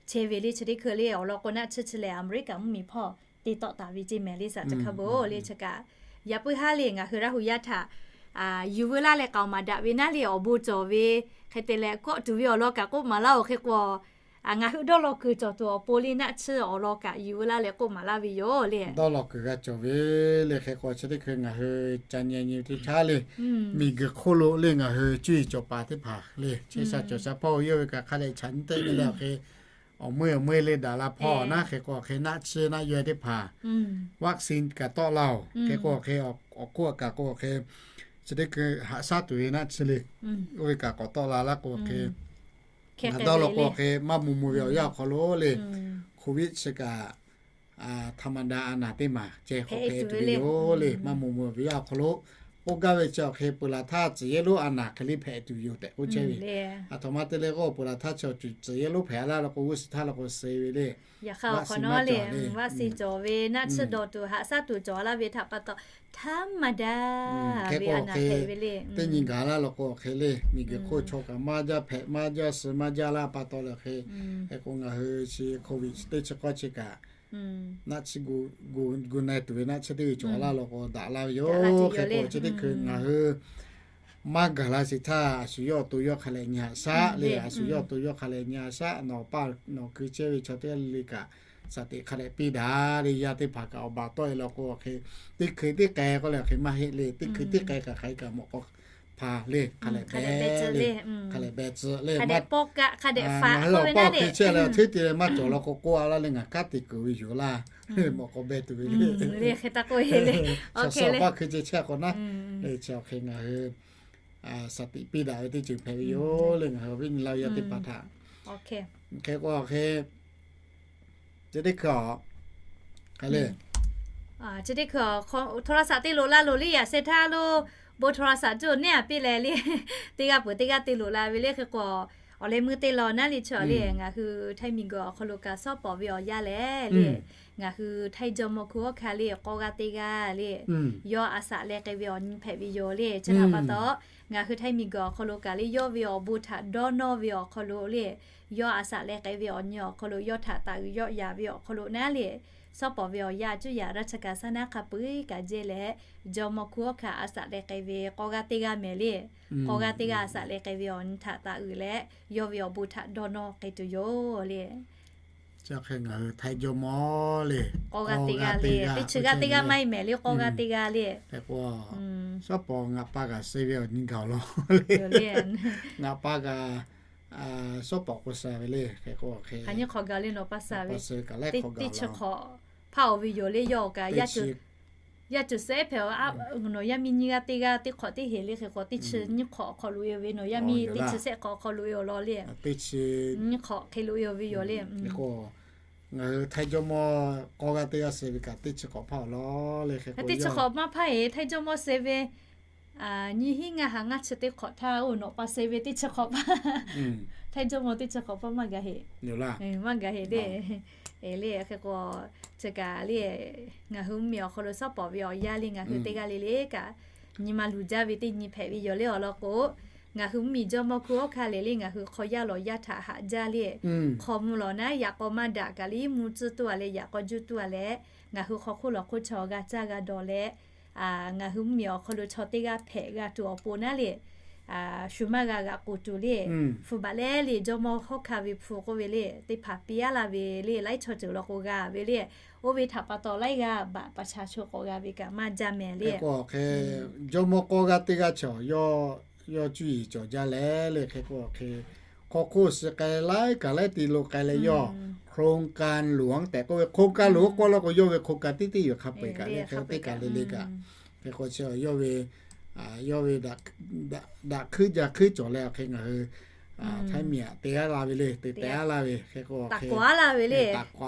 chehˇ ve le chi teˇ hkui le. Awˬ lawn k'o naˆ tsuhˇ chi lehˬ Aˍmeˍriˆkaˍ mvuhˇmiˬ hpawˇ te tawˆ taˍ ve ceˇ mehˍ le saˍ ca hkaˇ bon le chi kaꞈ. Yaꞈ puiˉ haˉ le ngaˬ hui Laˇ hu yaˇ htaꞈ yuˬ veu laˇ leh k'aoˍ maˍ daꞈ ve naˉ le awˬ bon cawˬ ve. Hk'e te leh kawˆ tuˬ ve awˬ lawn kaꞈ k'oˆ maˍ laˇ-oˬ. Hk'e k'o ngaˬ hui dawˇ law kuiˬ cawˬ tuˬ awˬ pon le naˆ tsuhˇ awˬ lawn kaꞈ yuˬ veu laˇ leh k'oˆ maˍ laˇ ve yoˬ le. Dawˇ law kuiˬ g'a cawˬ ve le. Hk'e k'o chi teˇ hkui ngaˬ hui ca nyi nyi teˇ hk'aˇ le, miˬguiˬ hk'oˆ lo le ngaˬ hui cuˇ yiˍ cawˬ paˍ teˇ hpaˍ le, chehˇ sha cawˬ sha hpawˇ yawˇ ve kaꞈ hk'a dehꞈ chaꞈ nyi teˇ nyi leh awˬ hk'e awˬ meuˇ awˬ meuˇ le daꞈ la hpawˇ naˉ. Hk'e k'o hk'e naˆ tsuhˇ naˆ yaweh teˇ hpaˍ vaccine kaꞈ tawˆ la-oˬ. Hk'e k'o hk'e awˬ hk'oˆ kaꞈ k'o hk'e chi teˇ hkui haꞈ shaˉ tuˬ ve naˆ tsuhˇ le. Oˇ ve kaꞈ k'awꞈ tawˆ la laˇ k'o hk'e, ngaˬ dawˇ law k'o hk'e maˇ mvuh mvuh ve awˬ yanˇ awˬ hk'aw lo le, Covid chi kaꞈ ธรรมดา a naˍ teˇ maˬ ceh k'awꞈ hpehꞈ tuˬ ve yoˬ le. Maˇ mvuh mvuh ve awˬ yanˇ awˬ hk'aw lo, oˇ gaˇ ve chi awˬ hk'e peuˬ laˬ htaˇ tcuhˍ yehˇ lonˉ a naˍ hk'e le hpehꞈ tuˬ yoˬ tehꞈ k'oˆ chehˇ ve. Aˬ htoꞈ ma te leh k'o, peuˬ laˬ htaˇ chi awˬ ceuˬ tcuhˍ yehˇ lonˉ hpehꞈ laˇ law k'o, g'uˇ suhˍ htaˇ law k'o suh ve le. Yaꞈ hk'aˇ awˬ hk'awꞈ nawˉ le, vaˆ siˍ cawˬ ve naˆ tsuhˇ dawˬ tuˬ haꞈ shaˉ tuˬ cawˬ laˇ ve htaꞈ pa taw, ธรรมดา ve a naˍ hpehꞈ ve le. Teˇ nyi gaˬ laˇ law k'o hk'e le, miˬguiˬ hk'oˆ chaw kaꞈ maˇ jaˇ hpehꞈ maˇ jaˇ suh maˇ jaˇ laˇ pa taw le hk'e, hk'e k'o ngaˬ hui chi Covid teˇ chi k'awˇ chi kaꞈ naˆ tsuhˇ gu na tuˬ ve naˆ tsuhˇ teˇ ve cawˬ laˇ law k'o daꞈ laˇ ve yoˬ. Hk'e k'o chi teˇ hkui ngaˬ hui maˇ gaˬ la sheˍ htaˇ, a shu yawˇ awˬ to yawˇ hk'a leh nyi haꞈ shaˉ le, a shu yawˇ awˬ to yawˇ hk'a leh nyi haꞈ shaˉ, nawˬ paˇ nawˬ hkui chehˇ ve chaw teˇ g'aˇ le le kaꞈ, shaˍ tiꞈ hk'a leh piˇ daꞈ le. Yaˇ teˇ hpaˍ kaꞈ awˬ baˬ tawˆ e law k'o hk'e, teˇ hkui teˇ k'ai k'oˆ leh hk'e maˇ heˆ le. Teˇ hkui teˇ k'ai kaꞈ hk'aˬ hk'e kaꞈ mawꞈ k'aw hpa le, hk'a leh beh le, hk'a leh beh tcuh le. Ngaˬ hui awˬ paˇ awˬ hkui chehˇ leh hteˇ te leh maˇ cawˬ law k'o k'oˆ a laˇ le, ngaˬ kanˉ te kuiˬ ve yoˬ laˇ. Mawꞈ k'aw beh tuˬ ve le. Shaˍ suh awˬ paˇ awˬ hkui ceh chehˇ k'o naˉ, chi awˬ hk'e ngaˬ hui shaˍ tiꞈ piˇ daꞈ ve teˇ ceuˬ hpehꞈ ve yoˬ le. Ngaˬ hui awˬ viˉ nyi laˇ ve yaˇ teˇ hpaˍ htaꞈ hk'e k'o hk'e, chi teˇ hkui a, hk'e le, chi teˇ hkui โทรศัพท์ te loꞈ la loˬ le. Yaꞈ sheh htaˇ lo bon โทรศัพท์ cawˬ neˉ a piˇ leh le, teˇ g'aˇ peuˬ teˇ g'aˇ te loꞈ la ve le. Hk'e k'o awˬ leh meuˇ teˇ law naˉ le chi le, ngaˬ hui Htaiˇ miˬguiˬ awˬ hk'aw lo kaꞈ shawˉ pawˍ ve awˬ yanˇ lehˬ le, ngaˬ hui Htaiˇ jawˇmawˇ hkunˉ hawˉ hkanˇ le k'awˇ g'aˇ teˇ g'aˇ le, yawˇ a shaꞈ leh k'ai ve awˬ nyi hpehꞈ ve yoˬ le. Chi htaꞈ pa taw, ngaˬ hui Htaiˇ miˬguiˬ awˬ hk'aw lo kaꞈ le, yawˇ ve awˬ bon htaꞈ dawˇ nawˇ ve awˬ hk'aw lo le, yawˇ a shaꞈ leh k'ai ve awˬ nyi awˬ hk'aw lo, yawˇ htaꞈ taˍ uiˍ yawˆ yaˍ ve awˬ hk'aw lo naˉ le, shawˉ pawˍ ve awˬ yanˇ cuˇ yaꞈ ราชการ shaˉ naˉ hk'a peu-eˬ kaꞈ jehˇ leh, jawˇmawˇ hkunˉ hawˉ hkanˇ a shaꞈ leh k'ai ve k'awˇ g'aˇ teˇ g'aˇ mehˍ le. K'awˇ g'aˇ teˇ g'aˇ a shaꞈ leh k'ai ve awˬ nyi htaꞈ taˍ uiˍ leh, yawˇ ve awˬ bon htaꞈ dawˇ nawˇ k'ai tuˬ yoˬ le. Chi hk'e ngaˬ hui Htaiˇ jawˇmawˇ le, k'awˇ g'aˇ teˇ g'aˇ le, teˇ chi g'aˇ teˇ g'aˇ maˇ heˆ mehˍ le, k'awˇ g'aˇ teˇ g'aˇ le. Shawˉ pawˍ ngaˬ pa kaꞈ suh ve awˬ nyi gaˬ law le. Ngaˬ pa kaꞈ shawˉ pawˍ k'o suh ve le. Hk'e k'o hk'e, hk'aˬ nyiˇ hk'awꞈ gaˬ le nawˬ pa suh ve le. Teˇ chi hk'awꞈ hpaˇ oˬ ve yoˬ le. Yawˇ kaꞈ yaˇ cuˬ suhˉ hpehꞈ, nawˬ yaˇ miˇ nyiˇ g'aˇ teˇ g'aˇ teˇ hk'awꞈ teˇ heˍ le. Hk'e k'o teˇ chi nyiˇ hk'awꞈ hk'aw loꞈ e ve, nawˬ yaˇ miˇ teˇ chi shehˆ hk'awꞈ hk'aw loꞈ e awˬ lawn le. Nyiˇ hk'awꞈ hk'e loꞈ e ve yoˬ le. Ngaˬ hui Htaiˇ jawˇmawˇ k'awˇ g'aˇ teˇ g'aˇ suh ve kaꞈ teˇ chi hk'awꞈ hpaˇ awˬ lawn le. Hk'e k'o teˇ chi hk'awꞈ maˇ hpaˇ e Htaiˇ jawˇmawˇ suh ve nyiˇ hinˉ ngaˇ ha ngaˇ chi teˇ hk'awꞈ htaˇ oˬ, nawˬ pa suh ve teˇ chi hk'awꞈ hpaˇ, Htaiˇ jawˇmawˇ teˇ chi hk'awꞈ hpaˇ maˇ gaˬ heˆ. Maˇ gaˬ heˆ le. Le hk'e k'o, chi kaꞈ le, ngaˬ hui mvuhˇmiˬ awˬ hk'aw lo shawˉ pawˍ ve awˬ yanˇ le, ngaˬ hui teˇ g'aˇ le le kaꞈ nyi ma luˬ jaˇ ve teˇ nyi hpehꞈ ve yoˬ le awˬ lawn k'o, ngaˬ hui mvuhˇmiˬ jawˇmawˇ hkunˉ hawˉ hkanˇ le le, ngaˬ hui hk'aw yaˇ lawˬ yaˇ htaꞈ haꞈ jaˇ le. Hk'aw mvuh lawˬ naˉ yaꞈ k'aw maˇ daꞈ kaꞈ le, mvuh tcuhˇ tuˬ a leh yaꞈ k'aw juˇ tuˬ a leh, ngaˬ hui hk'aw hk'oˆ lawˬ hk'oˆ chaw g'a caˇ g'a dawˬ leh, ngaˬ hui mvuhˇmiˬ awˬ hk'aw lo chaw teˇ g'aˇ hpehꞈ g'a tuˬ awˬ pon naˉ le, shu maˇ g'a g'aꞈ k'oˍ tuˬ le. Hpu baˬ leh le jawˇmawˇ hawˉ hkanˇ ve hpu k'oˆ ve le, teˇ hpaˍ piˇ aˉ laˇ ve le, laiˉ chaw ceuˬ law k'o g'a ve le. Oˇ ve htaꞈ pa taw laiˉ g'aˇ baꞈ pa sha cho k'awꞈ g'a ve kaꞈ maˇ jaˇ mehˍ le. Jawˇmawˇ k'awˇ g'aˇ teˇ g'aˇ chaw yawˇ cuˇ yiˍ cawˬ jaˇ leh le. Hk'e k'o hk'e, hk'aw hk'oˆ suh k'ai laiˉ kaꞈ laiˉ te lo k'ai leh yawˇ โครงการหลวง tehꞈ k'oˆ ve, โครงการหลวง k'oˆ law k'o yawˇ ve โครงการ teˇ teˇ yoˬ hk'a peu-eˬ kaꞈ le, hk'e teˇ kaꞈ le le kaꞈ. Hk'e k'o chi yawˇ ve, yawˇ ve daꞈ hkuiˉ jaˇ hkuiˉ cawˬ leh hk'e ngaˬ hui Htaiˇ miˬ aꞈ te g'aˇ la ve le, te te g'aˇ la ve. Hk'e k'o taˍ k'awˍ aˉ laˇ ve le. Taˍ k'awˍ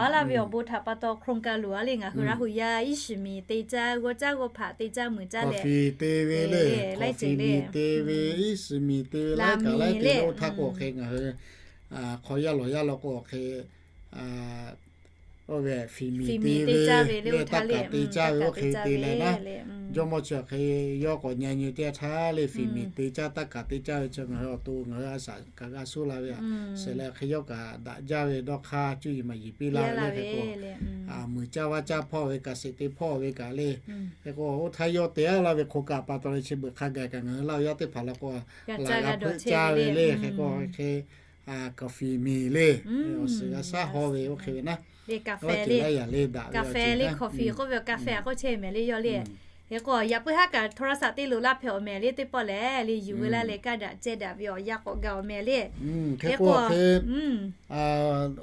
aˉ laˇ ve awˬ bon htaꞈ pa taw โครงการหลวง a le ngaˬ hui raˇ hui yaˇ iˉ shiˍ miˬ te caˇ, g'awˇ caˇ g'awˇ hpaꞈ te caˇ, meuꞈ caˇ leh, coffee te ve le, laiˉ ceuˬ le, te ve iˉ shiˍ miˬ te ve laiˉ kaꞈ laiˉ te le. Oˇ htaˇ k'o hk'e ngaˬ hui hk'aw yaˇ lawˬ yaˇ law k'o hk'e oˇ ve fiˍ miˬ te ve le, taˇ kaˍ te caˇ ve oˇ hk'e te leh naˉ, jawˇmawˇ chi hk'e yawˇ k'awꞈ nyi nyi teˇ yanˇ htaˇ le, fiˍ miˬ te caˇ taˇ kaˍ te caˇ ve chi ngaˬ hui awˬ to ngaˬ hui a shaꞈ kaꞈ g'a suh la ve a. Shiˍ leh hk'e yawˇ kaꞈ daꞈ jaˇ ve dawˇ hk'aˇ cuˇ yiˍ maˍ yiˍ piˇ la ve le. Hk'e k'o, meuꞈ caˇ vaˇ caˇ hpawˇ ve kaꞈ, seˍ te hpawˇ ve kaꞈ le. Hk'e k'o oˇ htaˇ yawˇ te aˉ la ve โครงการ pa taw leh chi beuꞈ hk'a gaˬ kaꞈ ngaˬ hui laˇ yaˇ teˇ hpaˍ law k'o, laꞈ g'a hpeuˆ caˇ ve le. Hk'e k'o hk'e coffee miˬ le, awˬ shiˍ g'a shaˉ haw ve oˇ hk'e ve naˉ, kaˍfehˇ le, kaˍfehˇ le, coffee k'oˆ ve, kaˍfehˇ k'oˆ chehˇ mehˍ le yawˇ le. Hk'e k'o yaꞈ puiˉ haˉ kaꞈ โทรศัพท์ te loꞈ la hpehꞈ awˬ mehˍ le teˇ pawˆ lehˬ le, yuˬ ve laˇ leh kaˇ daꞈ ceh daꞈ ve awˬ yanˇ k'awꞈ gaˬ awˬ mehˍ le. Hk'e k'o hk'e,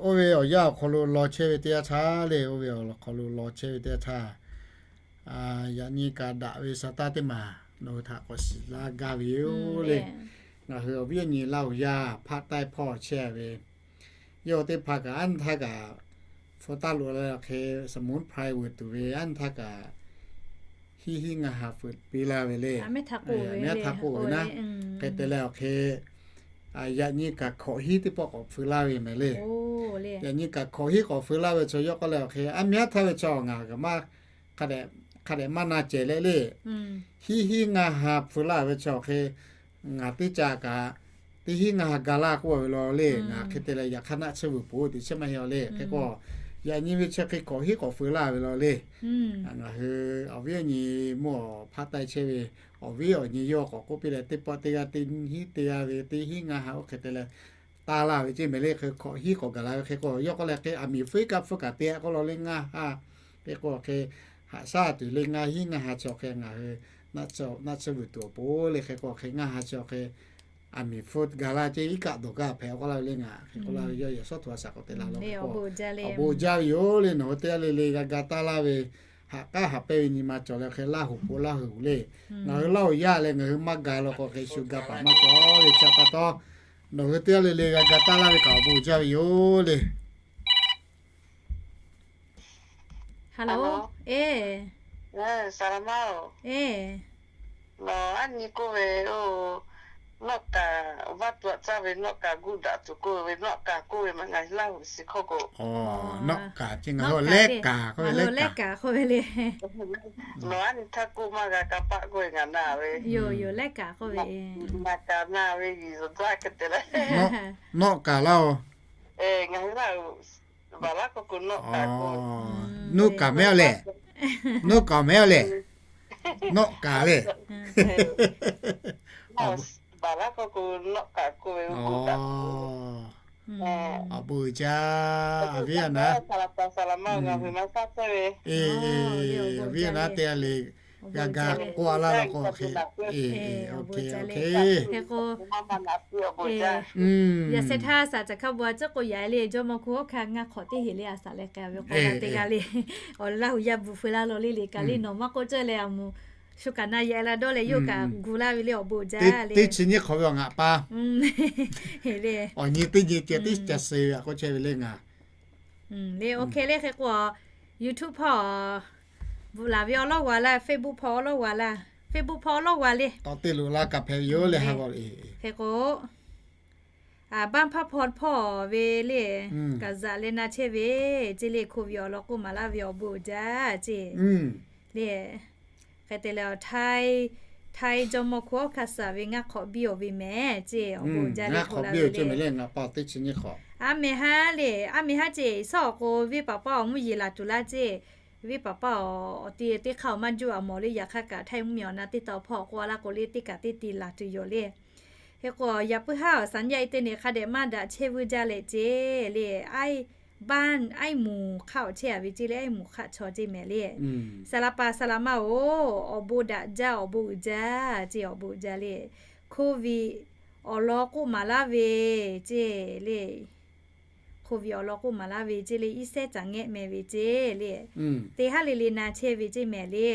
oˇ ve awˬ yanˇ awˬ hk'aw lo law chehˇ ve teˇ yanˇ htaˇ le, oˇ ve awˬ hk'aw lo law chehˇ ve teˇ yanˇ htaˇ Yaꞈ nyi kaꞈ daꞈ ve sa taˇ teˇ maˬ nawˬ hui htaꞈ k'awꞈ shiˍ laˇ gaˇ ve yoˬ le. Ngaˬ hui awˬ viˉ awˬ nyi Laˇ huˍ yaˇ hpaˆ taiˇ hpawˇ chehˇ ve, yawˇ teˇ hpaˍ kaꞈ anˇ htaˇ kaꞈ hpu taˇ loꞈ la hk'e, สมุนไพร vuiˬ tuˬ ve anˇ htaˇ kaꞈ hiˉ hiˉ ngaˇ ha fuiˍ piˇ laˇ ve le. Mehˉ htaˇ k'oˆ ve naˉ, hk'e te leh awˬ hk'e yaꞈ nyi kaꞈ hkawꞈ hiˉ teˇ pawˆ k'awꞈ fuiˍ laˇ ve mehˍ le. Yaꞈ nyi kaꞈ hkawꞈ hiˉ k'awꞈ fuiˍ laˇ ve chaw yawˇ k'oˆ leh awˬ hk'e, a mehˉ htaˇ ve chaw ngaˬ kaꞈ maˇ hk'a dehꞈ maˇ na cehˬ leh le. Hiˉ hiˉ ngaˇ ha fuiˍ laˇ ve chaw awˬ hk'e, ngaˬ teˇ caꞈ kaꞈ teˇ hiˉ ngaˇ ha ga laˇ k'oˆ ve law le. Ngaˬ hk'e te leh yaꞈ hk'aˇ naˆ tsuhˇ vuiˬ peuˬ teꞈ chehˇ maˇ heˆ le. Hk'e k'o, yaꞈ nyi ve chi hk'e hkawꞈ hiˉ k'awꞈ fuiˍ laˇ ve law le. Ngaˬ hui awˬ viˉ awˬ nyi mvuhˇ awˬ hpaˆ taiˇ chehˇ ve awˬ viˉ awˬ nyi yawˇ k'awꞈ k'oˆ piˇ leh, teˇ pawˆ teˇ g'aˇ teˇ hiˉ teˇ g'aˇ ve teˇ hiˉ ngaˇ ha oˇ hk'e te leh taˇ laˇ ve ceˇ mehˍ le. Hk'e hkawꞈ hiˉ k'awꞈ gaˬ la ve hk'e k'o, yawˇ k'oˆ leh hk'e, aˬ miˍ hpfuhˇ iˉ kaˆ hpfuhˇ kaꞈ te k'oˆ law le ngaˇ ha. Hk'e k'o hk'e, haꞈ shaˉ tuˬ le ngaˇ hiˉ ngaˇ ha chaw hk'e ngaˬ hui naˆ tsuhˇ vuiˬ tuˬ awˬ pon le. Hk'e k'o hk'e ngaˇ ha chaw hk'e aˬ miˍ hpfuhˇ gaˬ la ceˇ, iˉ kaˆ dawˬ gaˇ hpehꞈ k'oˆ laˇ ve le. Ngaˬ hk'e k'oˆ laˇ ve yawˇ yaꞈ shawˉ htoꞈ a shaꞈ k'awꞈ te la law k'o, awˬ bon jaˇ ve yoˬ le. Nawˬ hui teˇ g'aˇ le le g'a ga taˇ laˇ ve, haꞈ k'aˉ haꞈ pehnˇ ve nyi ma cawˬ leh hk'e Laˇ huˍ po Laˇ huˍ le. Ngaˬ hui Laˇ huˍ yaˇ leh ngaˬ hui maˇ ga law k'o hk'e shu ga paˍ maˇ cawˬ le. Chi pa taw, nawˬ hui teˇ g'aˇ le le g'a ga taˇ laˇ ve kaꞈ awˬ bon jaˇ ve yoˬ le. Hello, e, e, nawˬ aˉ nyi k'oˆ ve, nawˆ kaˍ vaˇ tuꞈ caˇ ve nawˆ kaˍ guˇ daꞈ tuˬ k'oˆ ve, nawˆ kaˍ k'oˆ ve maˇ ngaˬ Laˇ huˍ shiˍ hkawˇ k'o, nawˆ kaˍ ce ngaˬ hui lehˉ kaˍ k'oˆ ve, lehˉ kaˍ k'oˆ ve le. Nawˬ aˉ nyi htaˇ k'oˆ maˇ g'a kanˇ paˆ k'oˆ ve ngaˬ na ve yoˬ. Yoˬ, lehˉ kaˍ k'oˆ ve, na kaˍ na ve yiˬ zuhˬ daˇ hk'e te leh, nawˆ kaˍ laˇ oˬ. Ngaˬ hui Laˇ huˍ baˬ laˇ k'oˆ k'o, nawˆ kaˍ k'oˆ ve, nuˇ kaˍ mehˉ a lehˬ, nuˇ kaˍ mehˉ a lehˬ, nawˆ kaˍ le. Baˬ laˇ k'oˆ k'o, nawˆ kaˍ k'oˆ ve, awˬ bon uiˍ jaˇ, awˬ viˉ awˬ nyi. Awˬ viˉ awˬ nyi teˇ g'aˇ le g'a ga k'oˆ a laˇ law k'o hk'e, hk'e k'o, yaꞈ sheh htaˇ shaˍ caˬ hkaˇ bon a ciˉ k'o yaꞈ e le, jawˇmawˇ hk'oˆ hawˉ hkanˇ ngaˇ hk'awꞈ teˇ heˍ le a shaˍ leh k'ai ve k'o, teˇ g'aˇ le, awˬ Laˇ huˍ yaˇ bvuhꞈ feu laˇ law le le kaꞈ le, nawˬ maˇ k'oˆ cawˇ leh a moˍ shu kaꞈ na yaꞈ la dawˇ leh yawˇ kaꞈ gu laˇ ve le, awˬ bon uiˍ jaˇ le. Teˇ chi nyiˇ hk'awꞈ ve awˬ ngaˬ pa, teˇ chi nyiˇ ceh teˇ ca suh ve a k'oˆ chehˇ ve le ngaˬ le, OK le. Hk'e k'o, YouTube hpawˇ bvuhꞈ laˬ ve awˬ lawˉ g'a laˇ, Facebook hpawˇ awˬ lawˉ g'a laˇ, Facebook hpawˇ awˬ lawˉ g'a le. Tawꞈ te loꞈ la kaꞈ hpehꞈ ve yoˬ le ha g'awˬ le. Hk'e k'o, Banˇ hpaˇ hpawˇ hpawˇ ve le, kaꞈ zaꞈ leh na chehˇ ve ceˇ le, hko viꞈ awˬ lawn k'oˆ maˍ laˇ ve awˬ bon uiˍ jaˇ ceˇ le. Hk'e te leh, Htaiˇ jawˇmawˇ hk'oˆ hawˉ hkanˇ shaˍ ve ngaˇ hk'awꞈ biˇ awˬ ve mehˍ ceˇ, awˬ bon uiˍ jaˇ le k'oˆ laˇ ve le. A mehˍ haˉ le, a mehˍ haˉ ceˇ, shawˉ awˬ k'o venˇ paˍ paˇ awˬ mvuhˇ yeˬ laˬ tuˬ laˇ ceˇ. Venˇ paˍ paˇ awˬ, awˬ ti teˇ hk'aˇ awˬ maˇ juˇ a mawˬ le, yaꞈ hk'aˇ kaꞈ Htaiˇ mvuhˇ miˬ awˬ na teˇ taw hpawˇ k'oˆ a laˇ k'o le, teˇ kaꞈ teˇ ti laˬ tuˬ yoˬ le. Hk'e k'o, yaꞈ puiˉ haˉ awˬ saˍ nyi a e te neˬ hk'a dehꞈ maˇ daꞈ chehˇ vuiˇ jaˇ leh ceˇ le, a, Banˇ a moˍ hk'aˆ awˬ chehˇ a ve ceˇ le, a moˍ hk'aˆ chaw ceˇ mehˍ le. Saˍ laˍ paˍ saˍ laˍ ma oˬ, awˬ bon daꞈ jaˇ, awˬ bon uiˍ jaˇ ceˇ, awˬ bon uiˍ jaˇ le. Hko viꞈ awˬ lawn k'oˆ maˍ laˇ ve ceˇ le. Hko viꞈ awˬ lawn k'oˆ maˍ laˇ ve ceˇ le, iˉ sehˉ caꞈ ngehˆ meh ve ceˇ le. Teˇ haˉ le le na chehˇ ve ceˇ mehˍ le.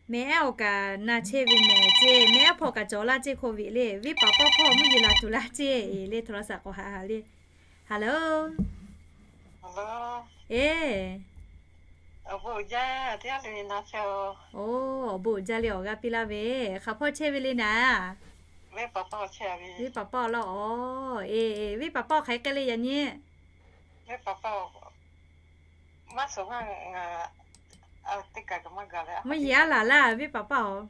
Mehˍ ehˉ awˬ kaꞈ na chehˇ ve mehˍ ceˇ, mehˍ ehˉ hpawˇ kaꞈ cawˬ laˇ ceˇ hko viꞈ le, venˇ paˍ paˇ hpawˇ mvuhˇ yeˬ laˬ tuˬ laˇ ceˇ le, hto la shaˍ k'awꞈ haꞈ haꞈ le. Hello. E, awˬ bon uiˍ jaˇ le, awˬ g'aˇ piˇ laˇ ve, hk'aˬ hpawˇ chehˇ ve le naˍ. Venˇ paˍ paˇ awˬ lawn, e, venˇ paˍ paˇ awˬ hk'aˬ hk'e k'ai le yaꞈ nyi. Mvuhˇ yeˬ aˉ laˬ laˇ venˇ paˍ paˇ-oˬ.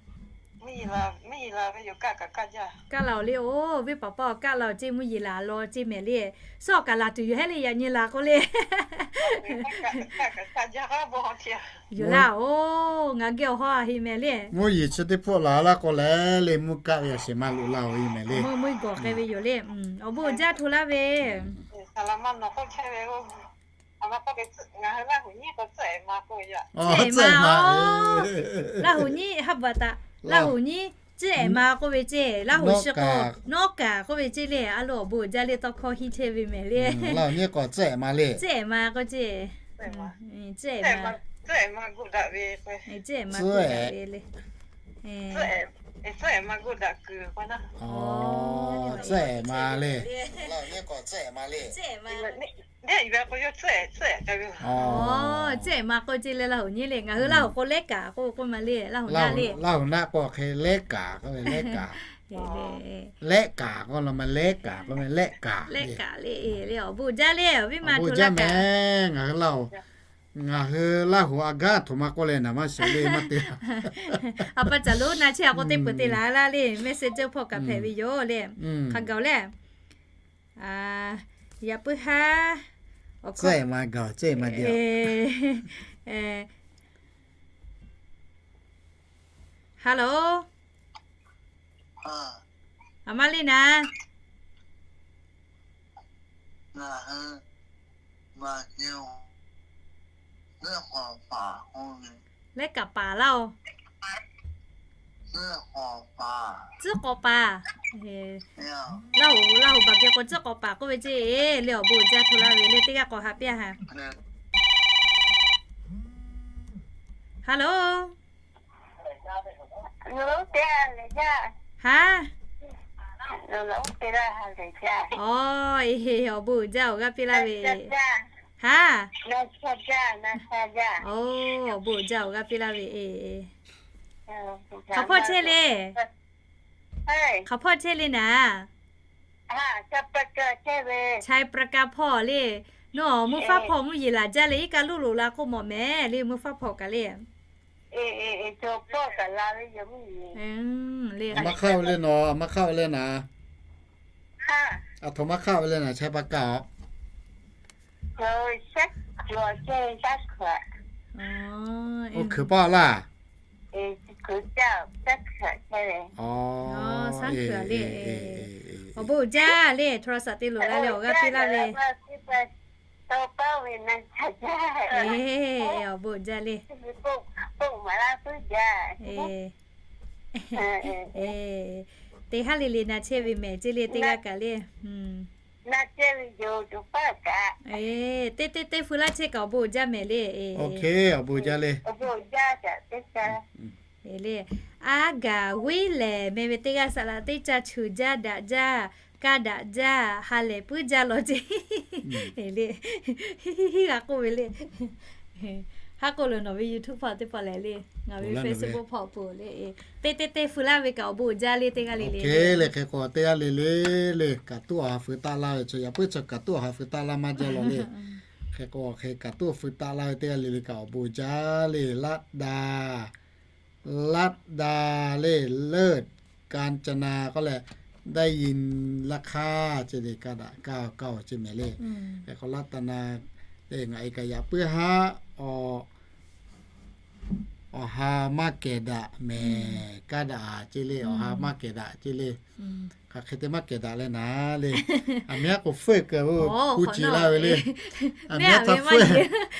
Kaˆ la-oˬ le-oˬ, venˇ paˍ paˇ-oˬ, kaˆ la-oˬ ceˇ, mvuhˇ yeˬ laˬ law ceˇ mehˍ le. Suhˉ awˬ kaꞈ laˬ tuˬ yoˬ hehˉ le yaꞈ nyi laˬ k'oˆ le. Yoˬ laˇ-oˬ, ngaˬ geh awˬ hawˉ a heˆ mehˍ le. Mvuhˇ yeˬ chi teˇ hpawˆ laˬ laˇ k'o leh le, mvuhˇ kaˆ ve a shehˍ ma loꞈ laˇ-oˬ e mehˍ le. Mvuhˇ yeˬ gawˬ k'ai ve yoˬ le. Awˬ bon uiˍ jaˇ hto laˇ ve. Laˇ huˍ nyiˇ, ha bvuhꞈ taꞈ, Laˇ huˍ nyiˇ ciˉ ehˍ ma k'oˆ ve ceˇ, Laˇ huˍ shi k'o, nawˉ kaˍ k'oˆ ve ceˇ le. A lo awˬ bon uiˍ jaˇ le, tawˇ hkawˇ hiˇ chehˇ ve mehˍ le. Ciˉ ehˍ ma k'oˆ ceˇ. Tcuhˉ ehˍ ma, tcuhˉ ehˍ ma, tcuhˉ ehˍ ma le. Tcuhˉ ehˍ ma le. Tcuhˉ ehˍ ma k'oˆ ce le, Laˇ huˍ nyi le. Ngaˬ hui Laˇ huˍ k'o lehˉ kaˍ k'oˆ ve k'oˆ ma le, Laˇ huˍ naˆ le. Laˇ huˍ naˆ k'o hk'e lehˉ kaˍ k'oˆ ve, lehˉ kaˍ. Lehˉ kaˍ k'oˆ la ma, lehˉ kaˍ k'oˆ ve, lehˉ kaˍ le. Lehˉ kaˍ le. Awˬ bon jaˇ le, awˬ viˉ ma Laˇ kaˍ. Ngaˬ hui Laˇ huˍ a gaˇ htoꞈ ma k'oˆ leh naˍ maˇ shiˍ le maˇ te. A pa caˬ lo na chehˇ a k'o teˇ peuˬ te laˬ laˇ le, messenger hpawˇ kaꞈ hpehꞈ ve yoˬ le. Hk'a gaˬ le. Yaꞈ puiˉ haˉ, awˬ hkawˇ ma gaˬ, tcuhˉ ehˍ ma gaˬ. Hello. A ma le naˍ. Lehˉ kaˍ paˍ laˇ oˬ. Tcuhˉ k'awꞈ paˍ. Laˇ huˍ, Laˇ huˍ baˬ keh k'o tcuhˉ k'awꞈ paˍ k'oˆ ve ceˇ. Leh awˬ bon uiˍ jaˇ hto laˇ ve le, teˇ g'aˇ k'awꞈ ha piˇ a ha. Hello. Haˉ. Awˬ, awˬ bon uiˍ jaˇ awˬ g'aˇ piˇ laˇ ve. Haˉ. Awˬ, awˬ bon uiˍ jaˇ awˬ g'aˇ piˇ laˇ ve. Hk'aˬ hpawˇ chehˇ le. Hk'aˬ hpawˇ chehˇ le naˍ. Chi pa ka hpawˇ le. Nawˬ mvuhˇ faˉ hpawˇ mvuhˇ yeˬ laˬ jaˇ le, iˉ kaˆ loˇ loꞈ la k'oˆ mawˬ mehˍ le, mvuhˇ faˉ hpawˇ kaꞈ le. A maˇ hk'aˆ ve le nawˬ, a maˇ hk'aˆ ve le naˍ. A htoꞈ ma hk'aˆ ve le naˍ, chi pa ka aˬ. Oˇ hkui paˇ laˇ. Awˬ, awˬ bon uiˍ jaˇ le, โทรศัพท์ te loˬ la leh awˬ g'aˇ piˇ laˇ ve. Awˬ bon uiˍ jaˇ le. Teˇ haˉ le le na chehˇ ve mehˍ ceˇ le, teˇ g'aˇ kaꞈ le. Teˇ teˇ teˇ feu laˇ chehˇ kaꞈ awˬ bon uiˍ jaˇ mehˍ le. Awˬ bon uiˍ jaˇ le. Le, aˉ gaˬ g'uiˉ lehˬ meh ve teˇ g'aˇ saˍ laꞈ teˇ caˇ cheuˬ jaˇ daꞈ jaˇ, kaˇ daꞈ jaˇ, ha lehˬ puiˉ jaˇ law ceˇ le. Haˉ k'oˆ ve le. Haˉ k'oˆ lo nawˬ ve YouTube hpawˇ teˇ hpawˇ lehˬ le, ngaˬ ve Facebook hpawˇ peuˬ le. Teˇ teˇ teˇ feu laˇ ve kaꞈ awˬ bon uiˍ jaˇ le, teˇ g'aˇ le le. Hk'e k'o teˇ g'aˇ le le le, kaꞈ tuˉ awˬ ha feu taˆ laˇ ve chaw yaꞈ puiˉ chaw kaꞈ tuˉ awˬ ha feu taˆ laˇ maˇ jaˇ law le. Hk'e k'o hk'e kaꞈ tuˉ awˬ feu taˆ laˇ ve teˇ g'aˇ le le kaꞈ awˬ bon uiˍ jaˇ le. Laˆ da, laˆ da le, เลิศ กาญจนา k'oˆ leh, ได้ยินราคา ceˇ le, kaˇ daꞈ kaˇ kaˇ ceˇ mehˍ le. Hk'e k'o laˆ da na le, ngaˬ e kaꞈ yaꞈ puiˉ haˉ awˬ awˬ ha maˇ kehˬ daꞈ mehˍ, kaˇ daꞈ ceˇ le, awˬ ha maˇ kehˬ daꞈ ceˇ le. Hk'aˬ hk'e te maˇ kehˬ daꞈ leh naˍ le. Aˬ miˉ aˉ k'o feuˆ keu ve, kuˇ ci laˇ ve le. Aˬ miˉ aˉ htaˇ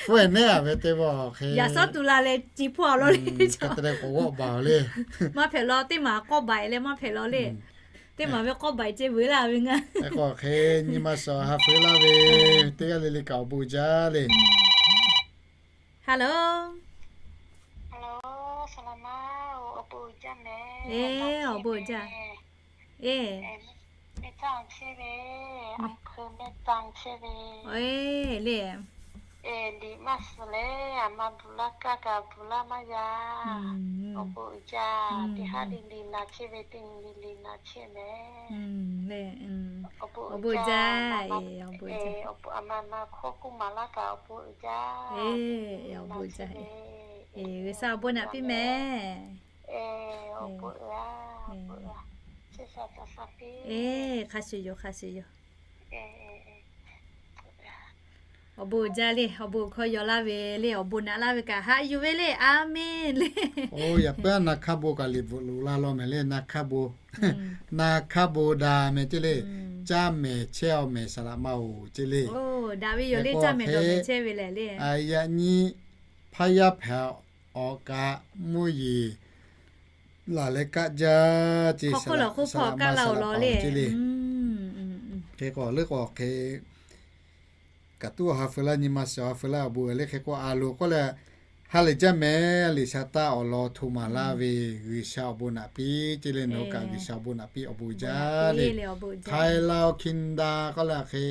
feuˆ nehˉ a ve teˇ pawˆ hk'e yaꞈ sawˉ tu la leh ci hpawˇ a law le. Hk'e te leh k'awꞈ g'awˆ baˬ le. Maˇ hpehꞈ law, teˇ maˬ k'awˆ baˬ leh maˇ hpehꞈ law le. Teˇ maˬ ve k'awˆ baˬ ceˇ veuˬ laˇ ve ngaˬ. K'awꞈ hk'e nyi ma shawˍ ha feuˆ laˇ ve teˇ g'aˇ le le kaꞈ awˬ bon jaˇ le. Hello. Awˬ bon jaˇ. Eˬ, awˬ bon jaˇ. Eˬ, le. Eˬ, liꞈ maˇ suh leh, aˬ ma bvuhꞈ laˇ kaˇ kaꞈ bvuhꞈ laˇ maˇ g'a. Awˬ bon uiˍ jaˇ. Teˇ haˉ le le na chehˇ ve, teˇ nyi le le na chehˇ mehˍ. Awˬ bon jaˇ. Aˬ ma ma hkawˇ k'oˆ maˍ laˇ kaꞈ awˬ bon uiˍ jaˇ. Awˬ bon jaˇ. G'uiˬsha awˬ bon naꞈ piˇ mehˍ. Eˬ, hk'a shuˍ yoˬ, hk'a shuˍ yoˬ. Awˬ bon uiˍ jaˇ le, awˬ bon hkawˇ yaw laˇ ve le, awˬ bon naꞈ laˇ ve kaꞈ haꞈ yuˬ ve le. Aˍmenˍ le. Oˇ, yaꞈ puiˉ na hk'aˇ bon kaꞈ liꞈ bvuhꞈ loꞈ la law mehˍ le, na hk'aˇ bon. Na hk'aˇ bon daꞈ mehˍ ceˇ le. Caˇ mehˍ chehˇ aw mehˍ saˍ laꞈ ma oˬ ceˇ le. Daꞈ ve yoˬ le, caˇ mehˍ dawˬ mehˍ chehˇ ve lehˬ le. Yaꞈ nyi hpaˇ yaˇ hpehꞈ awˬ kaꞈ mvuhˇ yeˬ laˬ leh kaˆ jaˇ ceˇ, saˍ laꞈ ma saˍ laꞈ ma ceˇ le. Hk'e k'o leuˉ k'o hk'e kaꞈ tuˉ awˬ ha feu laˇ, nyi ma suhˍ awˬ ha feu laˇ awˬ bon le hk'e k'o, a loˍ k'oˆ leh, ha lehˬ jaˇ mehˍ le, shaˍ taˇ awˬ lawn hto maˍ laˇ ve G'uiˬsha awˬ bon naꞈ piˇ ce le, nawˬ hui kaꞈ G'uiˬsha awˬ bon naꞈ piˇ awˬ bon jaˇ le. Htaiˍ laˇ oˬ hkiˇ daꞈ k'oˆ leh hk'e,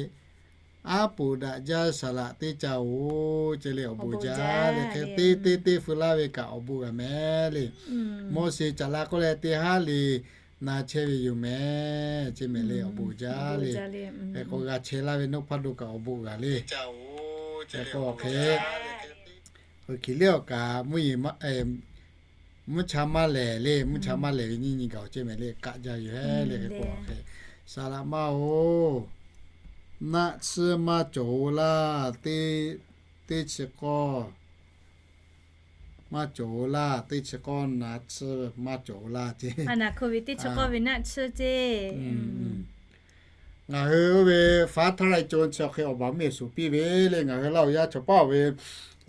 aˉ poꞈ daꞈ jaˇ saˍ laꞈ teˇ ca oˬ ce le, awˬ bon jaˇ le. Hk'e teˇ teˇ teˇ feu laˇ ve kaꞈ awˬ bon g'a mehˍ le. Moˉseˍ caꞈ la k'oˆ leh teˇ haˉ le na chehˇ ve yoˬ mehˍ ce mehˍ le, awˬ bon jaˇ le. Hk'e k'o g'a chehˇ laˇ ve Nawˇ hpaˇ do kaꞈ awˬ bon g'a le. Hk'e k'o hk'e, hk'e le awˬ kaꞈ mvuhˇ cha maˇ lehˬ le, mvuhˇ cha maˇ lehˬ ve nyiˇ nyi gaˬ awˬ ce mehˍ le, kaꞈ jaˇ yoˬ hehˉ le. Hk'e k'o hk'e, saˍ laꞈ ma oˬ, naˆ tsuhˇ maˇ cawˬ-o laˇ, teˇ chi k'awˇ maˇ cawˬ-o laˇ, teˇ chi k'awˇ naˆ tsuhˇ maˇ cawˬ-o laˇ ce. Ngaˬ hui oˇ ve faˉ htaˇ laiˉ co chi awˬ hk'e awˬ baˬ mvuhˇ yeˬ suˍ piˇ ve le. Ngaˬ hui laˇ awˬ yaˇ chaw paˉ ve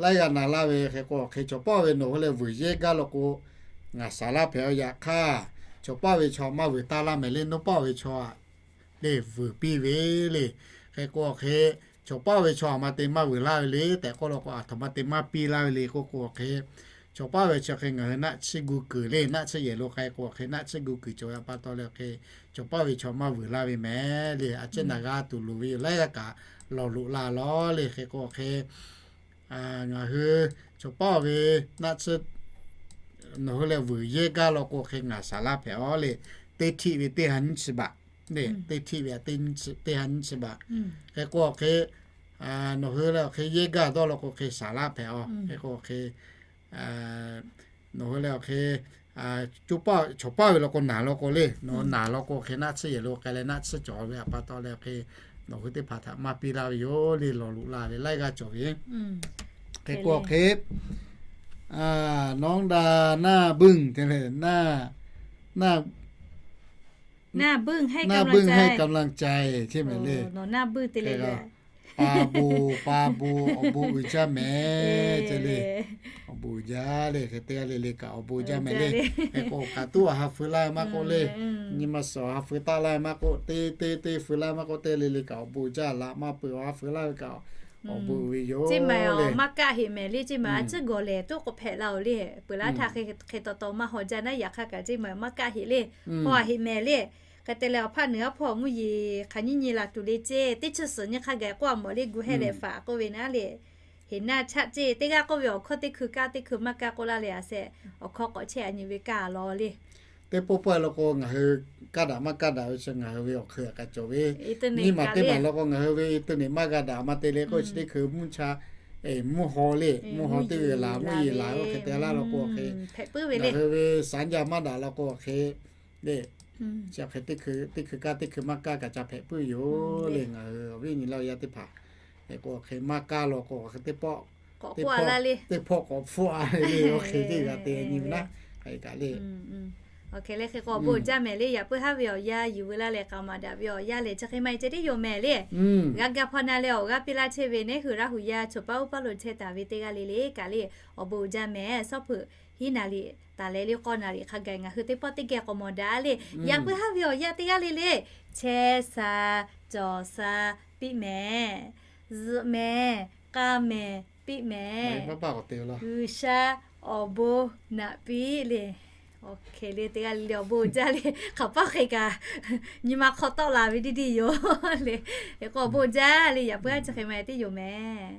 laiˉ g'aˇ na laˇ ve hk'e k'o hk'e, chaw paˉ ve nawˬ hui leh vuiˬ yehˇ gaˇ law k'o, ngaˬ saˍ laˇ hpehꞈ-aw. Yaꞈ hk'aˇ, chaw paˉ ve chaw maˇ vuiˬ taˇ laˇ mehˍ le, Nawˇ paˉ ve chaw le vuiˬ piˇ ve le. Hk'e k'o hk'e, chaw paˉ ve chaw aˬ ma te maˇ vuiˬ laˇ ve le tehꞈ k'oˆ law k'o, aˬ htoꞈ ma te maˇ piˇ laˇ ve le k'oˆ k'o hk'e, chaw paˉ ve chaw hk'e ngaˬ hui naˆ tsuhˇ gu kuiˬ le, naˆ tsuhˇ yehˬ lo k'ai k'o hk'e, naˆ tsuhˇ gu kuiˬ cawˬ ve pa taw leh hk'e, chaw paˉ ve chaw maˇ vuiˬ laˇ ve mehˍ le. A ciˉ naˍ g'a tuˬ loˍ ve yoˬ, laiˉ g'aˇ kaꞈ lawˬ loꞈ la lawˬ le. Hk'e k'o hk'e, ngaˬ hui chaw paˉ ve naˆ tsuhˇ nawˬ hui leh vuiˬ yehˇ gaˇ law k'o hk'e ngaˬ saˍ laˇ hpehꞈ-aw le. Teˇ htiˆ ve teˇ ha nyiˇ chi baꞈ le, teˇ htiˆ ve teˇ ha nyiˇ chi baꞈ. Hk'e k'o hk'e, nawˬ hui leh awˬ hk'e yehˇ gaˇ dawˇ law k'o hk'e saˍ laˇ hpehꞈ-aw. Hk'e k'o hk'e, nawˬ hui leh awˬ hk'e, chaw paˉ ve law k'o naˬ law k'o le, nawˬ hui naˬ law k'o hk'e naˆ tsuhˇ yehˬ lo k'ai leh naˆ tsuhˇ cawˬ ve pa taw leh hk'e, nawˬ hui teˇ hpaˍ htaꞈ maˇ piˇ laˇ ve yoˬ le, lawˬ loꞈ la ve laiˉ g'aˇ cawˬ ve. Hk'e k'o hk'e, nawˬ daꞈ naˇ buiˇ te le, naˇ หน้าบึ้งให้กำลังใจ หน้าบึ้งให้กำลังใจ ใช่ไหมเล่ pa bon pa bon awˬ bon uiˍ jaˇ mehˍ ce le. Awˬ bon uiˍ jaˇ le, hk'e teˇ g'aˇ le le kaꞈ awˬ bon jaˇ mehˍ le. Hk'e k'o kaꞈ tuˉ awˬ ha feu laˇ maˇ k'oˆ le, nyi ma suhˍ awˬ ha feu taˆ laˇ maˇ k'oˆ, teˇ teˇ teˇ feu laˇ maˇ k'oˆ, teˇ g'aˇ le le kaꞈ awˬ bon jaˇ. Laꞈ maˇ peuˬ awˬ ha feu laˇ ve kaꞈ awˬ bon uiˍ ve yoˬ le. Maˇ kaˆ heꞈ mehˍ le, ceˇ maˬ a ciˉ gawˬ lehˬ tuˉ k'o hpehꞈ la-oˬ le. Peuˬ laˇ htaˇ hk'e hk'e taw taw maˇ haw jaˇ naˉ, yaꞈ hk'aˇ kaꞈ ceˇ maˬ maˇ kaˆ heꞈ le. Haw heꞈ mehˍ le. Hk'e te leh awˬ hpaˆ nuˬ aˉ hpawˇ mvuhˇ yeˬ hk'aˬ nyiˇ nyi laˬ tuˬ le ceˇ, teˇ chi suhˍ nyi hk'a gaˬ k'oˆ a mawˬ le gu hehˇ leh faꞈ k'oˆ ve naˉ le. Heˍ naˆ chaˆ ceˇ, teˇ g'aˇ k'oˆ ve awˬ hkawˇ teˇ hkui kaˇ teˇ hkui maˇ kaˇ k'oˆ laˇ leh a shehˍ, awˬ hkawˇ k'awꞈ chehˇ a nyi ve kaˇ law le. Teˇ pawˆ pawehˇ law k'o ngaˬ hui kaˇ daꞈ maˇ kaˇ daꞈ ve chi ngaˬ hui ve awˬ hk'e kaꞈ cawˬ ve. Nyiˇ maˬ teˇ maˬ law k'o ngaˬ hui ve internet maˇ g'a daꞈ maˇ te le k'oˆ chi teˇ hkui mvuhˇ cha, mvuhˇ haw le, mvuhˇ haw teˇ g'uiˬ laˬ mvuhˇ yeˬ laˬ k'oˆ hk'e te laˇ law k'o hk'e, ngaˬ hui ve saˍ jaˇ maˇ daꞈ law k'o hk'e le, chi hk'e teˇ hkui kaˇ teˇ hkui maˇ kaˇ kaꞈ ca hpehꞈ puiˉ yoˬ le. Ngaˬ hui awˬ viˉ nyi laˇ yaˇ teˇ hpaˍ k'o hk'e maˇ kaˇ law k'o hk'e teˇ pawˆ, teˇ hpawˇ k'awꞈ hpfuhˆ a le, awˬ hk'e teˇ g'aˇ te nyi ve naˉ, hk'e kaꞈ le. Awˬ hk'e le hk'e k'o awˬ bon jaˇ mehˍ le. Yaꞈ puiˉ haˉ ve awˬ yaˇ yuˬ veu laˇ leh k'aoˍ maˍ daꞈ ve awˬ yaˇ lehˬ chi hk'e maˇ heˆ ceh tiˉ yoˬ mehˍ le. G'a ga hpaw na leh awˬ g'aˇ piˇ laˇ chehˇ ve nehˉ hui Laˇ huˍ yaˇ choˬ paˉ uˉ paˉ lo chehˇ taˍ ve teˇ g'aˇ le le kaꞈ le, awˬ bon uiˍ jaˇ mehˍ. Sawˉ hpeuꞈ hiˉ naˍ riˍ taˍ leh le k'awˇ naˍ riˍ hk'a gaˬ ngaˬ hui teˇ pawˆ teˇ geh k'awꞈ mawˬ daꞈ le. Yaꞈ puiˉ haˉ ve awˬ yaˇ teˇ g'aˇ le le, chehˇ sha, cawˬ sha piˇ mehˍ, zuhꞈ mehˍ, k'a mehˍ piˇ mehˍ, G'uiˬsha awˬ bon naꞈ piˇ le. Awˬ hk'e le teˇ g'aˇ le le awˬ bon jaˇ le. Hk'aˬ paˇ hk'e kaꞈ nyi ma hk'aw tawˆ la ve tiˉ tiˉ yoˬ le. Hk'e k'o awˬ bon jaˇ le. Yaꞈ puiˉ haˉ chi hk'e maˇ heˆ tiˉ yoˬ mehˍ.